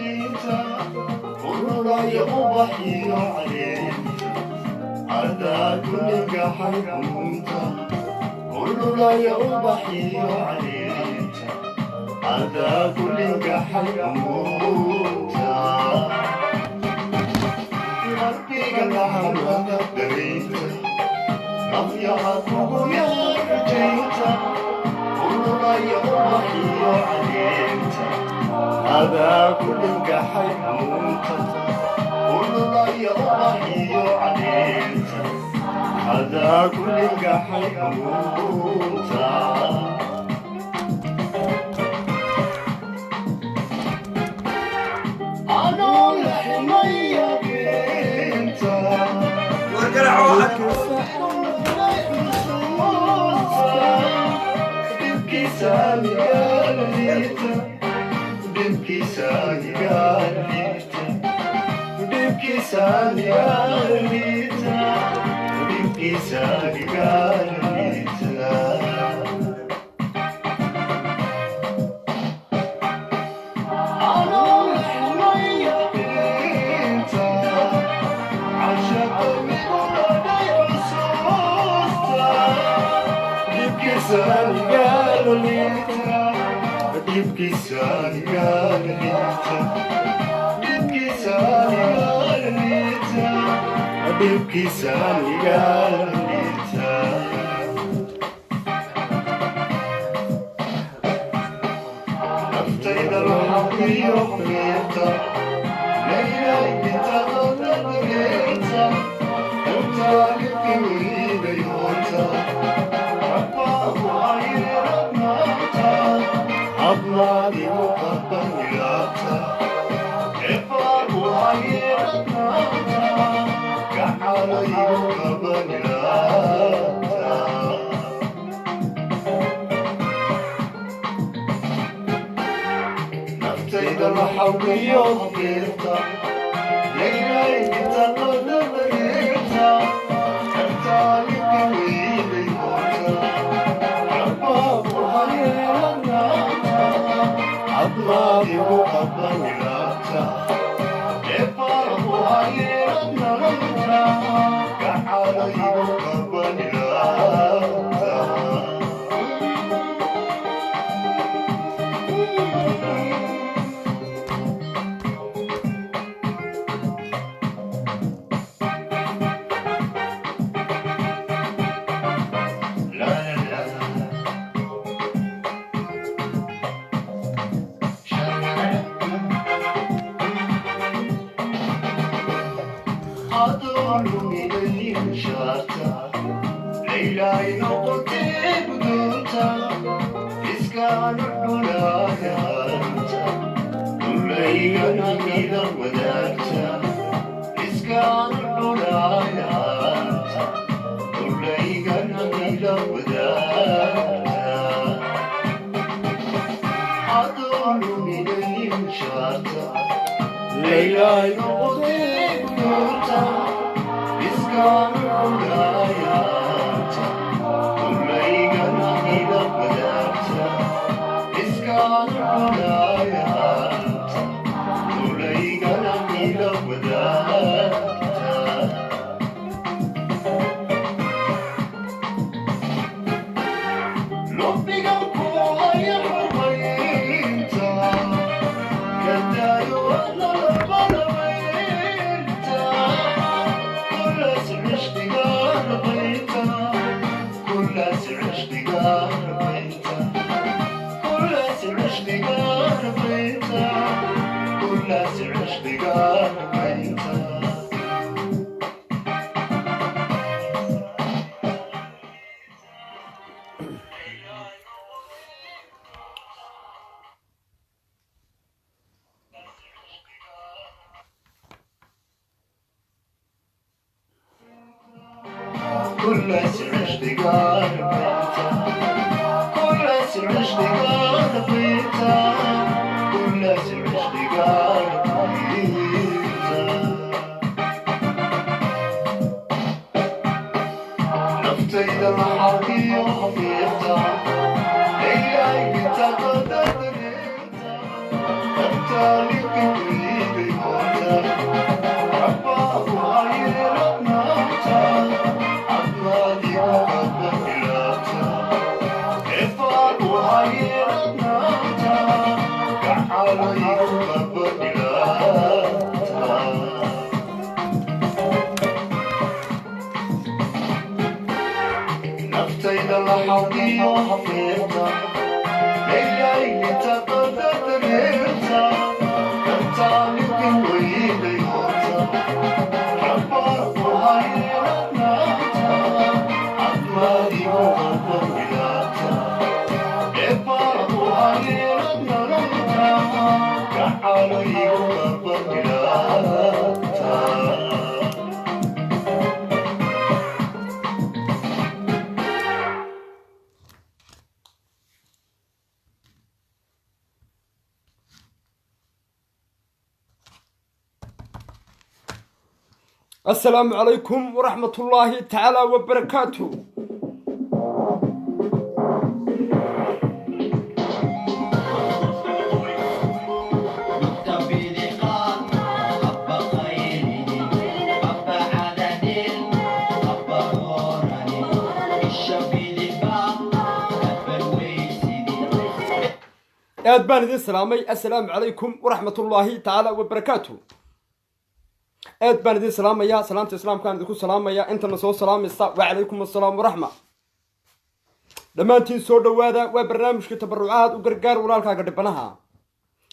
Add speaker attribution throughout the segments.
Speaker 1: Diinta ururaya ubaxiyo caleenta, adaa kulingaxay uunta. Ururaya ubaxiyo caleenta, adaa kulingaxay uunta. Rabbiga laxamada dareynta, nafyaha kugu yaarajaynta. Ururaya ubaxiyo caleenta, adaa kulingaxay uunta. Ururaya ubaxiyo caleenta, adaa kulingaxay uunta. Anoo la ximaya beenta.
Speaker 2: War garaaco waxaad.
Speaker 1: Dhibkiisa igaalita. Anoo xumaya beenta, cashaqa igu ladhay xusuusta. Dhibkiisa igaalita, dhibkiisa igaalita, dhibkiisa igaalita, dhibkiisa igaalita. Naftayda laxaqiyo qiirta, laylaydintaqadareerta, dabtaalibki weydayoonta, rabbaahu ayradnaanta, hablaadigu qabanyaata, ebaahu ayradnaanta, gacalaygu qabanyaata. Naftayda laxawiyo qiirta, laylaydintaqadareerta, dabtaalibki weydayoonta, rabbaahu ayradnaanta, hablaadigu qabanyaata, ebaahu ayradnaanta, gacalaygu qabanyaata. La la la. Adoo lumiday shaarta, Laylay noqotee gudunta, iskaanu dhulaayanta, dhulaygana ila wadaagta, iskaanu dhulaayanta, dhulaygana ila wadaagta. Adoo lumiday shaarta, Laylay noqotee gudunta, iskaanu dhulaayanta, dhulaygana ila wadaagta, iskaanu dhulaayanta, dhulaygana ila wadaagta. Lubbigan ku haya xurmaynta, kadaayo adnalabalabaynta, kulas cishqiga rabaynta, kulas cishqiga rabaynta, kulas cishqiga rabaynta, kulas cishqiga rabaynta. كل عشقك ربيتا، كل عشقك ربيتا، كل عشقك ربيتا. Naftayda laxaqiyo qiirta, laylaydintaqadareerta, dabtaalibki. Qabadhilaata. Naftayda la xawdiyo hafiifta, leylaalinta qadadareerta, kartaalibin weynayoota, rabbaku hayladnaanta, admaadigu qabadhilaata, eebaaku hayladnalanta, gacaloyigu qabadhilaata.
Speaker 2: Asalaamu calaykum waraxmat ullaahi tacaala wabarakaatu. Aad baan idin salaamay. Assalaamu calaykum waraxmat ullaahi tacaala wabarakaatu. Aad baan idin salaamayaa, salaamta islaamkaan idinku salaamayaa. Intana soo salaamaysa, wacalaykum assalaam waraxma. Dhammaantiin soo dhowaada. Waa barnaamijka tabarucaad u gargaar walaalkaaga dhibanaha.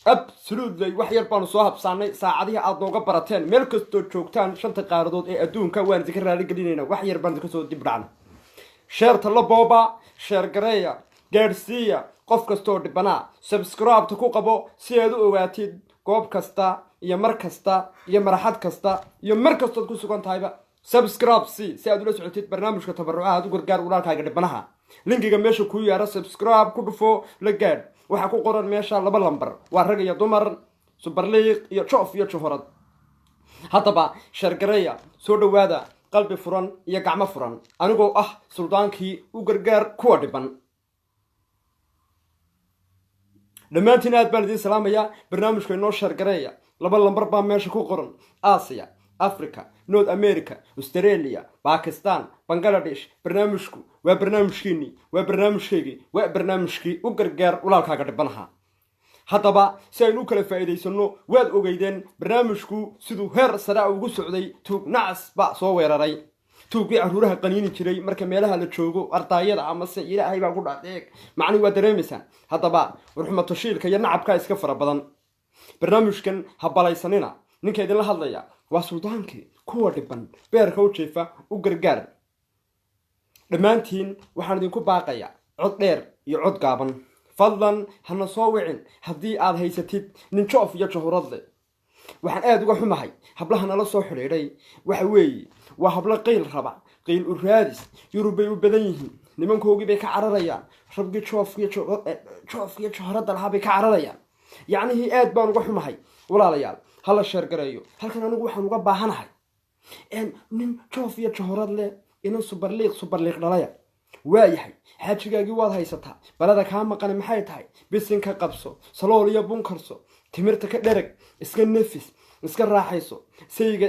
Speaker 2: Absolutely, wax yar baanu soo habsaanay saacadihii aad nooga barateen. Meel kastoo joogtaan shanta qaaradood ee adduunka, waan idinka raaligelinayna. Wax yar baan idinka soo dib dhacna. Share-ta la booba, share gareeya, gaadhsiiya qof kastaoo dhibanaa. Subscribe-ta ku qabo si aad u ogaatid goob kasta iyo mar kasta iyo marxad kasta iyo mar kastood ku sugan tahayba. Subscribe c si aad ula socotid barnaamijka tabarucaha u gargaar walaalkaaga dhibanaha. Linkiga meesha kuu yaara subscribe ku dhufo, la gaadh. Waxaa ku qoran meesha laba lambar, waa rag iyo dumar, subarliiq iyo joof iyo juhurad. Haddaba share gareeya, soo dhowaada, qalbi furan iyo gacmo furan, anigoo ah suldaankii u gargaar kuwa dhiban. Dhammaantiin aad baan idiin salaamayaa. Barnaamijka inoo share gareeya. Laba lambar baa meesha ku qoran. Aasiya, Africa, North America, Australia, Bakistan, Bangaladesh. Barnaamijku waa barnaamijkiinii, waa barnaamijkeygii, waa barnaamijkii u gargaar walaalkaaga dhibanaha. Haddaba si aynu u kala faa'iidaysanno, waad ogeydeen barnaamijku siduu heer sare ugu socday. Tuug nacas baa soo weeraray, tuuggii carruuraha qaniini jiray marka meelaha la joogo, ardaayada amase ilaahay baa ku dhadeeg macnihi waa dareemaysaan. Haddaba warxumatashiilka iyo nacabkaa iska fara badan. Barnaamijkan ha balaysanina. Ninka idinla hadlaya waa suldaankii kuwa dhiban, beerka u jiifa u gargaar. Dhammaantiin waxaan idinku baaqayaa cod dheer iyo cod gaaban: fadlan hana soo wicin haddii aad haysatid nin joof iyo jahurad leh. Waxaan aada uga xumahay hablaha nala soo xidhiidhay. Waxa weeye waa hablo qiil raba, qiil u raadis. Yurub bay u badan yihiin. Nimankoogii bay ka cararayaan, rabgii joofkiyo jahoradda lahaa bay ka cararayaan. Yacnihii aad baan uga xumahay. Walaalayaal, hala share gareeyo. Halkan anigu waxaan uga baahanahay nin joof iyo jahorad leh, inan subarliiq subarliiq dhalaya. Waayahay, xaajigaagii waad haysataa, balada kaa maqani maxay tahay? Bisin ka qabso, salool iyo bunkarso, timirta ka dhereg, iska nefis, iska raaxayso sayga,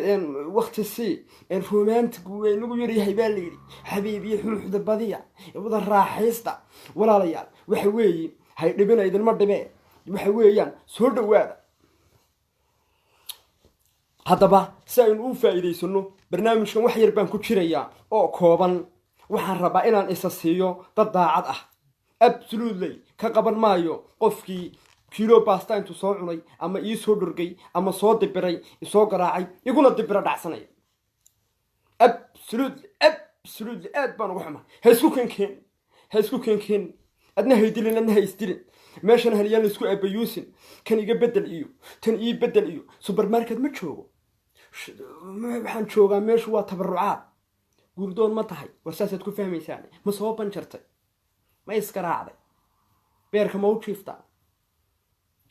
Speaker 2: wakti sii. Romantic nagu yaryahay baa layidhi. Xabiib iyo xuuxda badiya, wada raaxaysta. Walaalayaal, waxa weeye hay dhibina, idinma dhibee. Waxa weeyaan soo dhowaada. Haddaba si aynu u faa'iidaysano barnaamijkan, wax yar baan ku jirayaa oo kooban. Waxaan rabaa inaan isa siiyo dad daacad ah. Absolutely ka qaban maayo qofkii kiilo basta intuu soo cunay ama ii soo dhorgay ama soo dibiray, isoo garaacay, iguna dibiro dhacsanaya. Absolutely, absolutely, aad baan uga xumaa. Ha isku keenkeen, ha isku keenkeen. Adna haydilin, adna ha isdilin. Meeshan halyaan la isku abayuusin. Kan iga bedel iyo tan ii bedel iyo supermarket ma joogo. Waxaan joogaa meeshu waa tabarucaad. Guurdoon ma tahay? War saasaad ku fahmaysaan. Ma soo banjartay? Ma iskaraacday? Beerka ma u jiiftaa?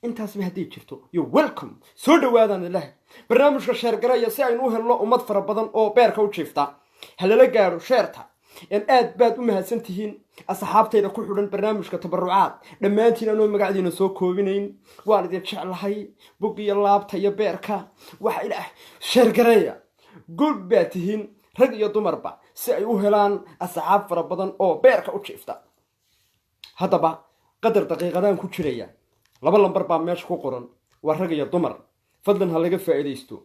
Speaker 2: Intaasba hadday jirto, yo welcome, soo dhawaadaan ilaah. Barnaamijka share garaya si aynu u helno ummad fara badan oo beerka u jiifta. Ha lala gaadho share-ta. Aad baad u mahadsan tihiin asxaabtayda ku xidhan barnaamijka tabarucaad dhammaantiin. Anoo magacdiina soo koobinayn, waan idin jeclahay, bog iyo laabta iyo beerka. Waxa ilaah share gareeya. Good baa tihiin, rag iyo dumarba, si ay u helaan asxaab fara badan oo beerka u jiifta. Haddaba qadar daqiiqadaan ku jiraya. Laba lambar baa meesha ku qoran. Waa rag iyo dumar, fadlan ha laga faa'iidaysto.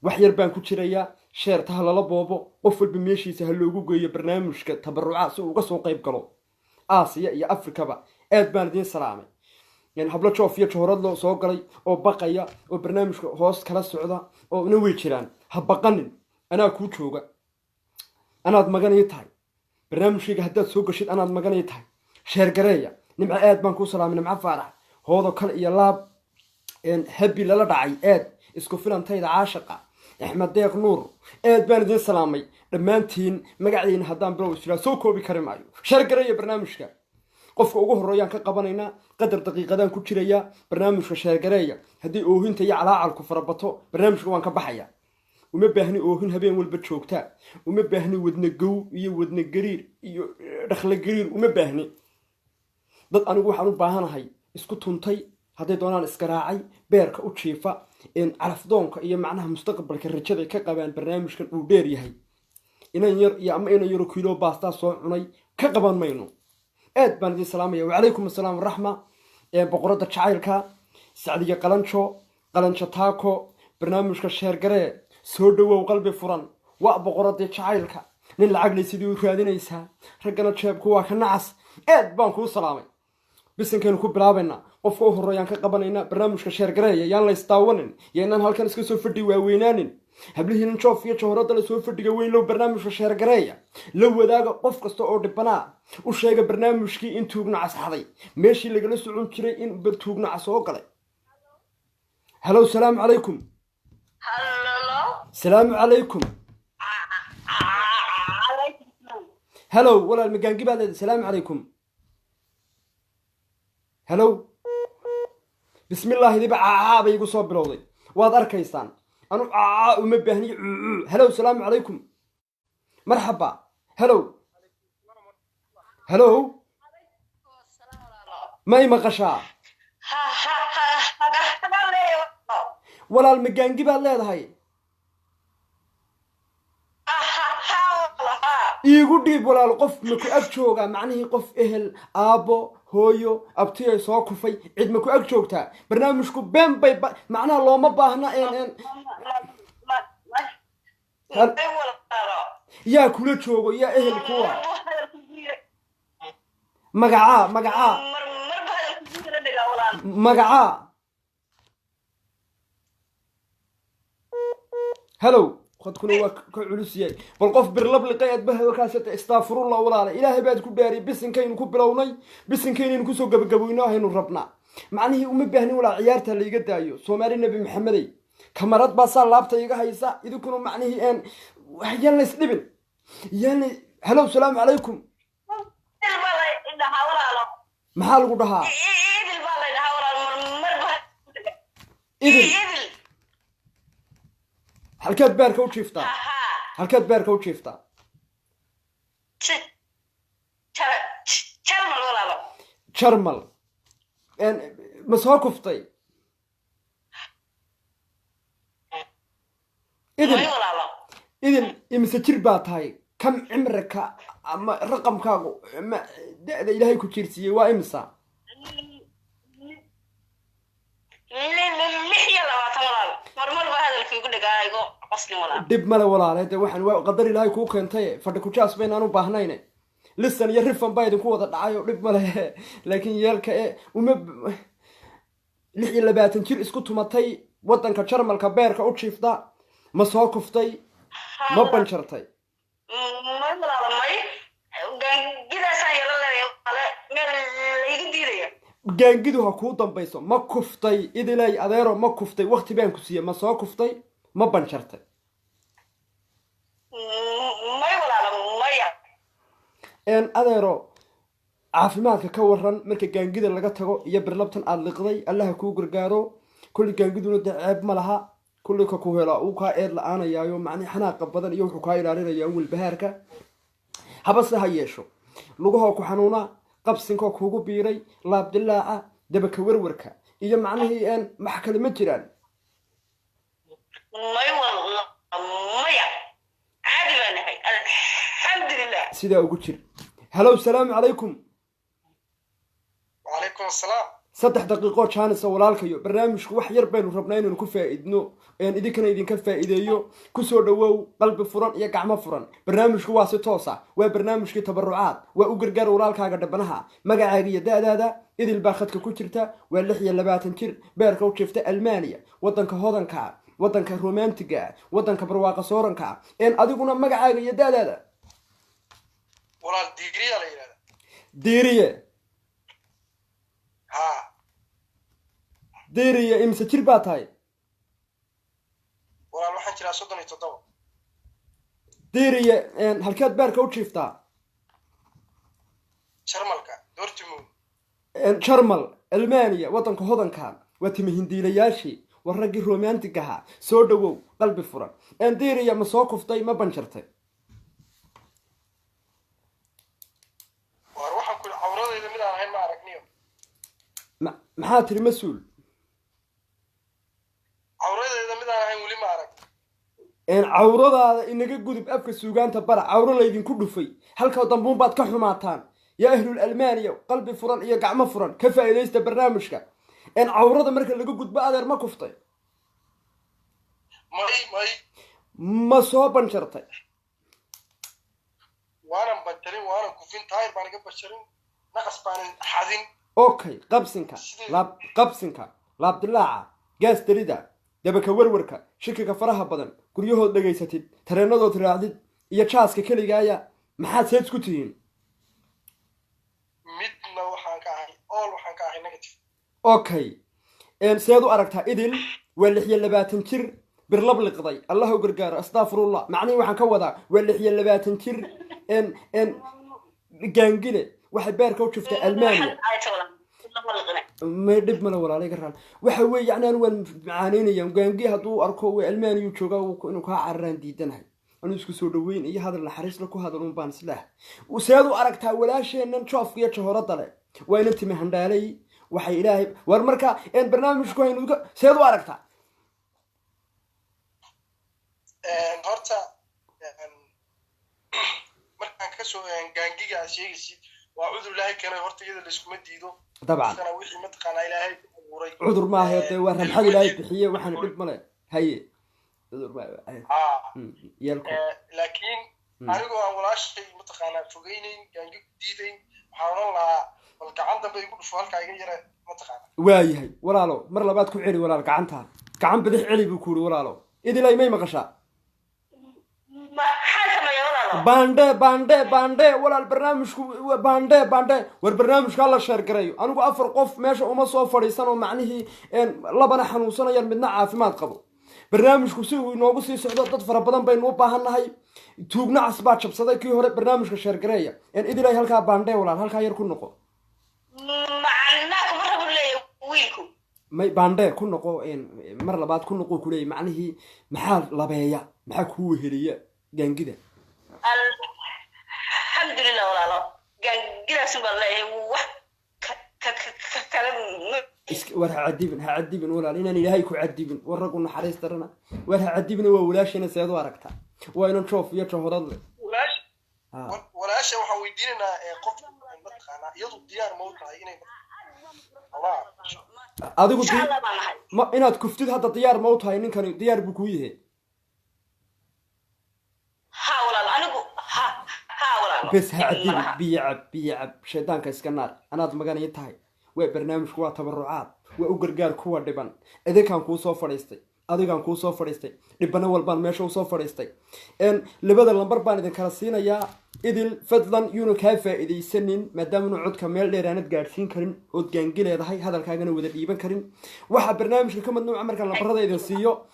Speaker 2: Wax yar baan ku jirayaa. Share-ta ha lala boobo, qof walba meeshiisa ha loogu geeyo barnaamijka tabaruca si uu uga soo qayb galo, Aasiya iyo Afrikaba. Aad baan idiin salaamay. Hablo joof iyo johoradlo soo galay oo baqaya oo barnaamijka hoos kala socda oo na way jiraan. Ha baqanin, anaa kuu jooga, anaad magan ii tahay. Barnaamijkayga haddaad soo gashid, anaad magan ii tahay. Share gareeya. Nimco, aad baan kuu salaamay. Nimco Faarax, hoodo kale iyo laab habi lala dhacay. Aad isku filantayda caashaqa. Axmed Deeq Nuur, aad baan idiin salaamay dhammaantiin. Magaciina haddaan bilow israa soo koobi kari maayo. Share gareeya barnaamijka. Qofka ugu horreeyaan ka qabanaynaa, qadar daqiiqadaan ku jirayaa. Barnaamijka share gareeya. Haddii oohinta iyo calaacalku farabato, barnaamijka waan ka baxaya. Uma baahni oohin habeen walba joogtaa, uma baahni wadna gow iyo wadna gariir iyo dhakla gariir, uma baahni. Dad anigu waxaan u baahanahay isku tuntay, hadday doonaan isgaraacay, beerka u jiifa, calafdoonka iyo macnaha mustaqbalka rajaday ka qabaan barnaamijkan uu dheer yahay. Inan yar iyo ama inan yaro kiilo baastaa soo cunay ka qaban mayno. Aad baan idiin salaamaya. Wacalaykum assalaam waraxma. Boqoradda jacaylka, Sacdiya Qalanjo, Qalanjo Taako, barnaamijka share garee. Soo dhawow, qalbi furan. Waa boqoradii jacaylka, nin lacaglay sidii u raadinaysaa, raggana jeebku waa ka nacas. Aad baan kuu salaamay. Bisinkaynu ku bilaabaynaa, qofka u horreeyaan ka qabanaynaa. Barnaamijka share gareeya. Yaan la isdaawanin, yaynaan halkan iska soo fadhi waaweynaanin. Hablihiinan joof iyo jawharadda la soo fadhiga weyn low, barnaamijka share gareeya, la wadaaga qof kasta oo dhibanaa. U sheega barnaamijkii in tuugna casxaday, meeshii lagala socon jiray in tuugna soo galay. Halow, salaamu calaykum.
Speaker 3: Hello.
Speaker 2: Salaamu calaykum. Halow walaal, magaangi baad leedahay. Salaamu calaykum. Halow, bismillaahi diba caacaa bay igu soo bilowday. Waad arkaysaan, anu caacaa uma baahniyo, cuucuu. Halow, salaamu calaykum, marxaba. Halow, halow, ma i maqashaa? Walaal, magaangi baad leedahay. Iigu dhiib walaal. Qof ma ku ag joogaa? Macnihii qof ehel, aabbo, hooyo, abtiyay soo kufay, cid ma ku ag joogtaa? Barnaamijku been bay macnaha looma baahna. Yaa kula joogo? Yaa ehel kuwa? Magacaa, magacaa, magacaa? Halow, khadkuna waa ka culus yahay. Bal qof birlabliqay aadbahakaasata. Istaafurullah walaala, Ilaahay baad ku dhaariyay. Bisinkaynu ku bilownay, bisinkaynaynu kusoo gabagaboyno haynu rabnaa. Macnihii uma baahnin walaa, ciyaarta laiga daayo. Soomaali Nebi Maxamedey, kamarad baa saa laabta iga haysa. Idinkuna macnihii een yaan la isdhibin, yaan la. Halow, salaamu calaykum. Maxaa lagu dhahaa? Idil, halkaad beerka u jiiftaa? Halkaad beerka u jiiftaa? Jarmal. Ma soo kuftay, Idil? Idil, imise jir baa tahay? Kam cimrika ama raqamkaagu ama da-da Ilaahay ku jiirsiiyey waa imisa?
Speaker 3: 26.
Speaker 2: Dhib male walaale, dee waxaan waa qadar Ilaahay kuu keentay. Fadhi kujaas baynaan u baahnayne, lisan iyo rifan baa idinku wada dhacay oo dhib male, laakiin yeelka e uma 26 jir isku tumatay, waddanka Jarmalka beerka u jiifta. Ma soo kuftay? Ma banjartay?
Speaker 3: May walaalo, may. Gaangidaasaan yeelan leeyahay meel layga diidaya.
Speaker 2: Gaangidu ha kuu dambayso. Ma kuftay, Idilay adeero? Ma kuftay? Wakti baan ku siiyey. Ma soo kuftay? Ma banjartay?
Speaker 3: May walaalo, maya.
Speaker 2: Adeero, caafimaadka ka waran marka gaangida laga tago iyo birlabtan aada liqday? Allaha kuu gargaaro. Kulli gaangiduna dee ceeb ma laha, kulli ka ku helaa uu kaa eed la-aanayaayo. Macnihi xanaaqa badan iyo wuxuu kaa ilaalinayaa wilbahaarka. Habase ha yeesho, lugahoo ku xanuuna, qabsinkoo kuugu biiray, laabdilaaca, dabaka werwerka iyo macnihii wax kale ma jiraan?
Speaker 3: May walaalo, maya, caadi baan ahay, alxamdulilah.
Speaker 2: Sidaa ugu jir. Halow, salaamu calaykum.
Speaker 4: وعليكم السلام.
Speaker 2: 3 daqiiqoo jaanisa walaalkayo. Barnaamijku wax yar baynu rabnaa inaynu ku faa'iidno, een idinkana idinka faa'iideeyo. Kusoo dhawow qalbi furan iyo gacmo furan. Barnaamijku waa si toosa, waa barnaamijkii tabarucaad, waa u gargaar walaalkaaga dhabanaha. Magacaaga iyo da'daada? Idil baa khadka ku jirta, waa 26 jir, beerka u jiifta Almaaniya, waddanka hodanka ah, waddanka romantiga ah, waddanka barwaaqa sooranka ah. Een adiguna magacaaga iyo da'daada?
Speaker 4: Walaal, Diiriyaa la yidhahdaa.
Speaker 2: Diiriye?
Speaker 4: Haa.
Speaker 2: Diiriye, imse jir baa tahay?
Speaker 4: Walaal, waxaan jiraa 37.
Speaker 2: Diiriye, halkeed beerka u jiiftaa?
Speaker 4: Jarmalka, Dortmund.
Speaker 2: Jarmal, Almaniya, waddanka hodanka, waa timi hindiilayaashii, war raggii romantic ahaa. Soo dhawow qalbi furan. Diiriya, ma soo kuftay, ma banjartay?
Speaker 4: Waar waxaan ku cawradayda mid aan ahayn ma aragniyo.
Speaker 2: Maxaa tiri, mas-uul?
Speaker 4: Cawradayda mid aan ahayn weli ma arag.
Speaker 2: Cawradaada inaga gudub, afka suugaanta bara. Cawro laydinku dhufay halka dambuun baad ka xumaataan. Yaa ahlul Almaaniya, qalbi furan iyo gacmo furan, ka faa'iidaysta barnaamijka. Cawrada marka laga gudbo, adeer, ma kuftay?
Speaker 4: May, may.
Speaker 2: Ma soo banjartay?
Speaker 4: Waanan banjarin, waanan kufin, taayir baan iga banjarin, naqas baanan xadin.
Speaker 2: Okay, qabsinka, laab qabsinka, laabdilaaca, gaas darida, dabaka werwerka, shikiga faraha badan, guryahood dhegaysatid, tareenadood raacdid iyo jaaska keligaaya, maxaad seed isku tihiin?
Speaker 4: Midna waxaan ka ahay, all waxaan ka ahay negative.
Speaker 2: Okay, seed u aragtaa Idil? Waa 26 jir, birlab liqday, Allah u gargaaro. Astafurullah, macnihii waxaan ka wadaa waa 26 jir, n n gaangile, waxay beerka u jiftay Almaaniya. May, dhib male walaalay, ga raal. Waxa weeye, yacni anu waan macaanaynaya. Gaangi hadduu arko way Almaaniyu joogaa, inuu kaa cararaan diidanahay. Anuu isku soo dhaweyn iyo hadal naxariisla ku hadal un baan isleah. Seed u aragtaa walaasheennan joofka iyo jahoradda leh? Waa inan timi handhaalay, waxay ilaahay war marka een barnaamijku haynu seed u aragtaa?
Speaker 4: Horta markaan kasoo gaangiga aad sheegaysid waa cudur Ilaahay keenay, horta iyada layskuma diido.
Speaker 2: Dabcan.
Speaker 4: Qofkana wixii mataqaanaa Ilaahay ku abuuray.
Speaker 2: Cudur maaha dee, waa ramxad Ilaahay bixiye, waxaana dhib male. Haye, cudur maaha.
Speaker 4: Haa.
Speaker 2: Yeelko.
Speaker 4: Laakiin anigoo aan walaashay mataqaanaa fogeynayn, gaangi ku diidayn, waxaan odhan lahaa bal gacan dambe igu dhufo halkaa iga yara mataqaanaa.
Speaker 2: Waayahay walaalo, mar labaad ku celi walaal, gacanta, gacan bidix celi buu ku yidhi. Walaalo Idilay, may maqashaa?
Speaker 3: Maxaan sameeya, walaalo?
Speaker 2: Baandhe, baandhe, baandhe walaal, barnaamijku baandhe, baandhe. War barnaamijka hala share garayo. Anigu afar qof meesha uma soo fadhiisan oo macnihii labana xanuunsanayaan, midna caafimaad qabo. Barnaamijku si uu inoogu sii socdo dad fara badan baynu u baahan nahay. Tuugnacas baa jabsaday kii hore. Barnaamijka share gareeya. Idilay, halkaa baandhe walaal, halkaa yar ku noqo.
Speaker 3: Macnaa kuma rabu leeyahay wiilku.
Speaker 2: May, baandhe ku noqo, mar labaad ku noqo kuleeyay. Macnihii maxaa labeeya, maxaa kuu weheliya gaangida?
Speaker 3: Alxamdulilah walaalo, gaangidaasun baan leeyahay, wax kale
Speaker 2: War ha cadibin, ha cadibin walaal, inaan Ilaahay ku cadibin. War raggu naxariis darana. War ha cadibina, waa walaashina. Seed u aragtaa? Waa inan joof iyo jahorad leh.
Speaker 4: Walaash
Speaker 2: Ha.
Speaker 4: Walaasha waxaan weydiinaynaa qof mataqaanaa iyadu diyaar ma u tahay inay Allah
Speaker 2: Adigu
Speaker 3: Insha Allah baan ahay.
Speaker 2: Ma inaad kuftid hadda diyaar ma u tahay? Ninkani diyaar buu kuu yahay.
Speaker 3: Ha walaalo, anigu ha, ha walaalo.
Speaker 2: Bes, ha
Speaker 3: Dhib
Speaker 2: cadibin.
Speaker 3: malaha.
Speaker 2: Biyo cab, biyo cab, shaydaanka iska naar. Anaad maganaya tahay. Waa barnaamijku waa tabarucaad, waa u gargaar kuwa dhiban. Idinkaan kuu soo fadhiistay, adigaan kuu soo fadhiistay, dhibano walbaan meesha usoo fadhiistay. Labada lambar baan idin kala siinayaa. Idil, fadlan yuuna kaa faa'iidaysanin, maadaamanu codka meel dheer aanad gaadhsiin karin ood gaangi leedahay, hadalkaagana wada dhiiban karin. Waxaa barnaamijka ka madnuuca markaan lambarada idin siiyo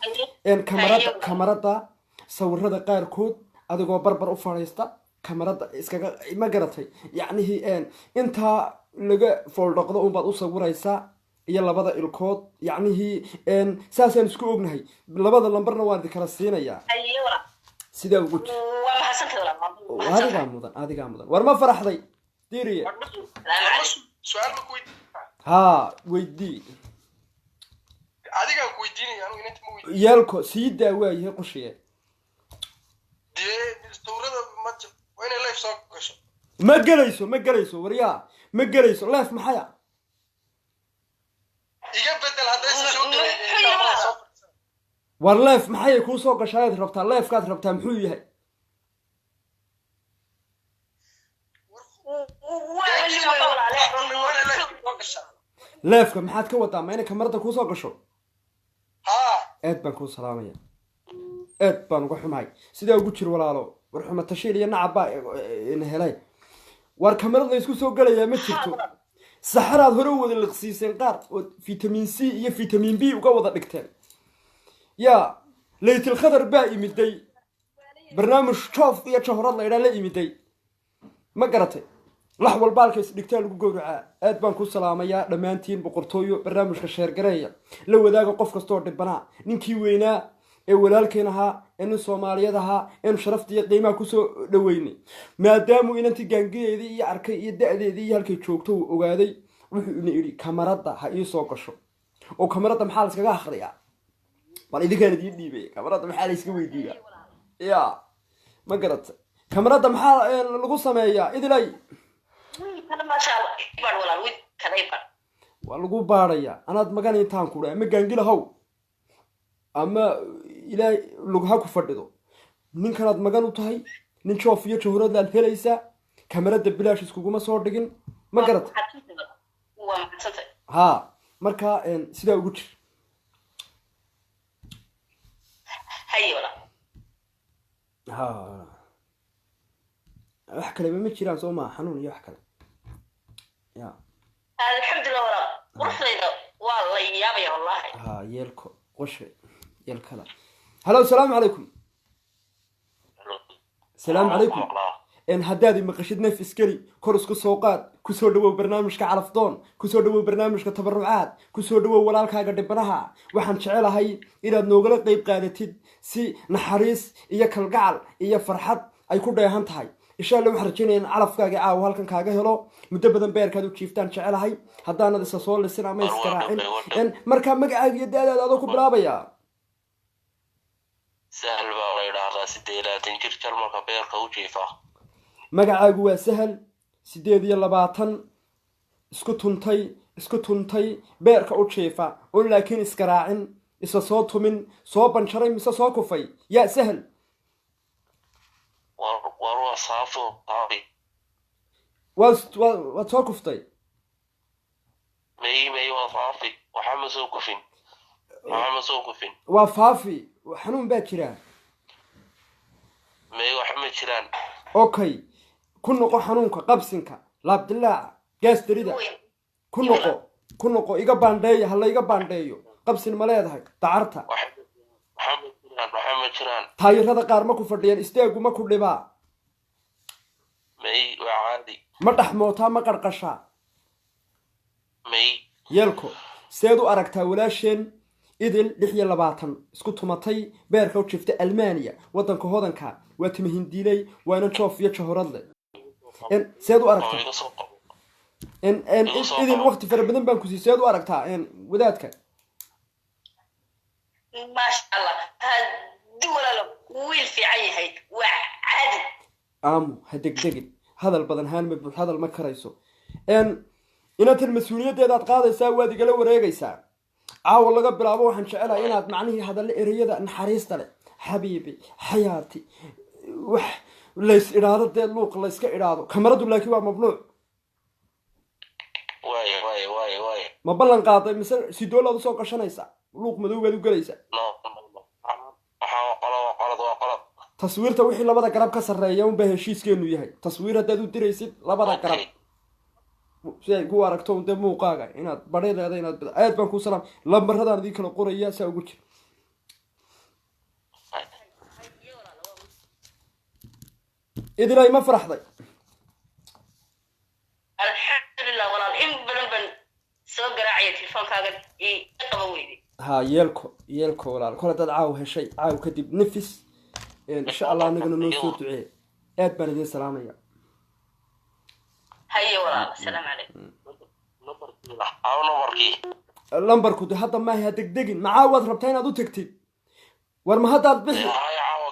Speaker 2: kamarada, kamarada sawirada qaarkood adigoo barbar u fadhiista kamarada iskaga, ma garatay? Yacnihii intaa laga fooldhaqdo unbaad u sawiraysaa iyo labada ilkood. Yacnihii saasaan isku ognahay. Labada lambarna waan idin kala siinayaa.
Speaker 3: Haye walaal.
Speaker 2: Sidaa ugu jir.
Speaker 3: Waa mahadsantahay walaal.
Speaker 2: Adigaa mudan, adigaa mudan. War ma faraxday, Diiriye?
Speaker 4: Su-aal ma ku weydiin?
Speaker 2: Haa, weydii.
Speaker 4: Adigaan ku weydiinaya, anigu inanta ma weydiin.
Speaker 2: Yeelko, sii daa, waayahay qushiye.
Speaker 4: Dee sawirada ma waa inay live soo gasho.
Speaker 2: Ma gelayso, ma gelayso waryaa, ma gelayso. Live maxaya? War leef maxay kuu soo gashaad rabtaa? Leefkaad rabtaa muxuu yahay?
Speaker 3: Waa nin weyn walaale.
Speaker 4: Soo gashaa.
Speaker 2: Leefka maxaad ka wadaa? Ma inay kamarada kuu soo gasho?
Speaker 4: Haa.
Speaker 2: Aad baan kuu salaamaya, aad baan uga xumahay. Sidaa ugu jir walaalo. War xuma tashiil iyo nacab baa ina helay. War kamarad la isku soo gelayaa ma jirto. Saxaraad hore u wada liqsiiseen qaar oo vitamin C iyo vitamin B uga wada dhigteen. Yaa laytil khadar baa imiday barnaamij joof iyo jahorad la idhaa la imiday, ma garatay? Lax walba halka isdhigtaa lagu gowracaa. Aad baan ku salaamayaa dhammaantiin boqortooyo. Barnaamijka sheergareeya, la wadaaga qof kastoo dhibanaa, ninkii weynaa ee walaalkeen ahaa, ee nin Soomaaliyeed ahaa, eenu sharafta iyo qiimaha kusoo dhaweynay, maadaamuu inantii gaangideedii iyo arkay iyo da-deedii iyo halkay joogto uu ogaaday, wuxuu ina idhi kamaradda ha ii soo gasho. Oo kamaradda maxaa la iskaga akhriyaa? Bal idinkaan idiin dhiibay, kamaradda maxaa la iska weydiiyaa? Ya ma garata, kamaradda maxaa lagu sameeyaa, Idilay?
Speaker 3: Wiilkana maasha Allah, ibar walaal, wiilkana ibar.
Speaker 2: Waa lagu baarayaa. Anaad magan intaan kudha ama gaangilahow ama Ilaahay lugha ku fadhido, ninkanaad magan u tahay, nin joof iyo jahuradaad helaysaa. Kamarada bilaash iskuguma soo dhigin, ma garata?
Speaker 3: Waa mahadsantay.
Speaker 2: Haa, marka sidaa ugu jir.
Speaker 3: Haye walaal.
Speaker 2: Ha, wax kaleba ma jiraan, soo maa xanuun iyo wax kale ya?
Speaker 3: Alxamdulilah walaal, quruxdayda waa la yaabaya wallahi.
Speaker 2: Ha, yeelko qoshe yeelkada. Halo, asalaamu calaykum. Asalaamu calaykum. En haddaad i maqashid neef iskeli kor isku soo qaad. Kusoo dhawow barnaamijka Calafdoon, kusoo dhawow barnaamijka tabarucaad, kusoo dhawow walaalkaaga dhibanaha. Waxaan jecelahay inaad noogala qeyb qaadatid si naxariis iyo kalgacal iyo farxad ay ku dheehan tahay. Insha Alla waxaan rajeynaya in calafkaaga caawa halkan kaaga helo. Muddo badan beerkaad u jiiftaan jecelahay, haddaanad isa soo lisin ama iskaraacin. En markaa magacaaga iyo da-daada adoo ku bilaabaya.
Speaker 5: Sahal baa la yidhaahdaa, 28 jir, Jarmalka beerka u jiifa.
Speaker 2: Magacaagu waa Sahal, 28, isku tuntay, isku tuntay, beerka u jiifa oon laakiin iskaraacin, isa soo tumin, soo banjaray mise soo kufay, yaa Sahal?
Speaker 5: War waa saafo saafi.
Speaker 2: Waad soo kuftay?
Speaker 5: May, may, waa saafi, waxa ma soo kufin, waxa ma soo kufin.
Speaker 2: Waa faafi, xanuun baa jira.
Speaker 5: May, waxa ma jiraan.
Speaker 2: Okay, ku noqo xanuunka qabsinka, laabdilaaca, gaas darida. Ku noqo, ku noqo, iga baandheeya, ha layga baandheeyo. Qabsin ma leedahay? Dacarta?
Speaker 5: Waxa ma jiraan, waxa ma jiraan.
Speaker 2: Taayirada qaar ma ku fadhiyaan? Istaagu ma ku dhibaa?
Speaker 5: May, waa caadi.
Speaker 2: Ma dhaxmootaa? Ma qarqashaa?
Speaker 5: May.
Speaker 2: Yeelko, seed u aragtaa walaasheen Idil, 26, isku tumatay, beerka u jiftay, Almaaniya, waddanka hodanka? Waa timi hindiiley, waana joof iyo jahoradle. Seed u
Speaker 5: Oo
Speaker 2: aragtaa?
Speaker 5: Iga soo qabo.
Speaker 2: Idil, waqti fara badan baan ku sii. Seed u aragtaa wadaadka?
Speaker 3: Maasha Allah, haddii walaalo wiil fiican yahay, waa caadi.
Speaker 2: Aamu, ha degdegin, hadal badan haan ma buux, hadal ma karayso. Inantan mas-uuliyaddeedaad qaadaysaa, waad igala wareegaysaa caawa laga bilaabo. Waxaan jecelahay inaad macnihii hadalle ereyada naxariista leh, xabiibi, xayaati, wax lays idhaado, dee luuq layska idhaado. Kamaradu laakiin waa mamnuuc.
Speaker 5: Waaya, waaya, waaya, waaya.
Speaker 2: Ma ballan qaaday mise sidoolaad usoo gashanaysaa, luuq madow baad u gelaysaa?
Speaker 5: No, no, no, waxaa waa qolad, waa qolad, waa qolad.
Speaker 2: Taswiirta wixii labada garab ka sarreeya unbaa heshiiskeenu yahay. Taswiir haddaad u diraysid, labada garab si ay ku aragto un dee muuqaaga inaad bari leedahay inaad aad baan kuu salaam. Lambaradaan idin kala qoraya, saa ugu jir. Idilay, ma faraxday?
Speaker 3: Alxamdulilah walaal, in badan baan soo garaacaya telefoonkaaga, ii qaba weyday.
Speaker 2: Ha, yeelko, yeelko walaal. Kol haddaad caaw heshay, caaw kadib nafis insha Allah. Anagana noo soo ducee. Aad baan idin salaamaya.
Speaker 3: Haye walaal, asalaamu calaykum.
Speaker 5: Aw, nambarkii?
Speaker 2: Lambarku de hadda maaha, ha degdegin. Macaa waad rabtaa inaad u tagtid? War ma haddaad bixi?
Speaker 5: Haya, caawa.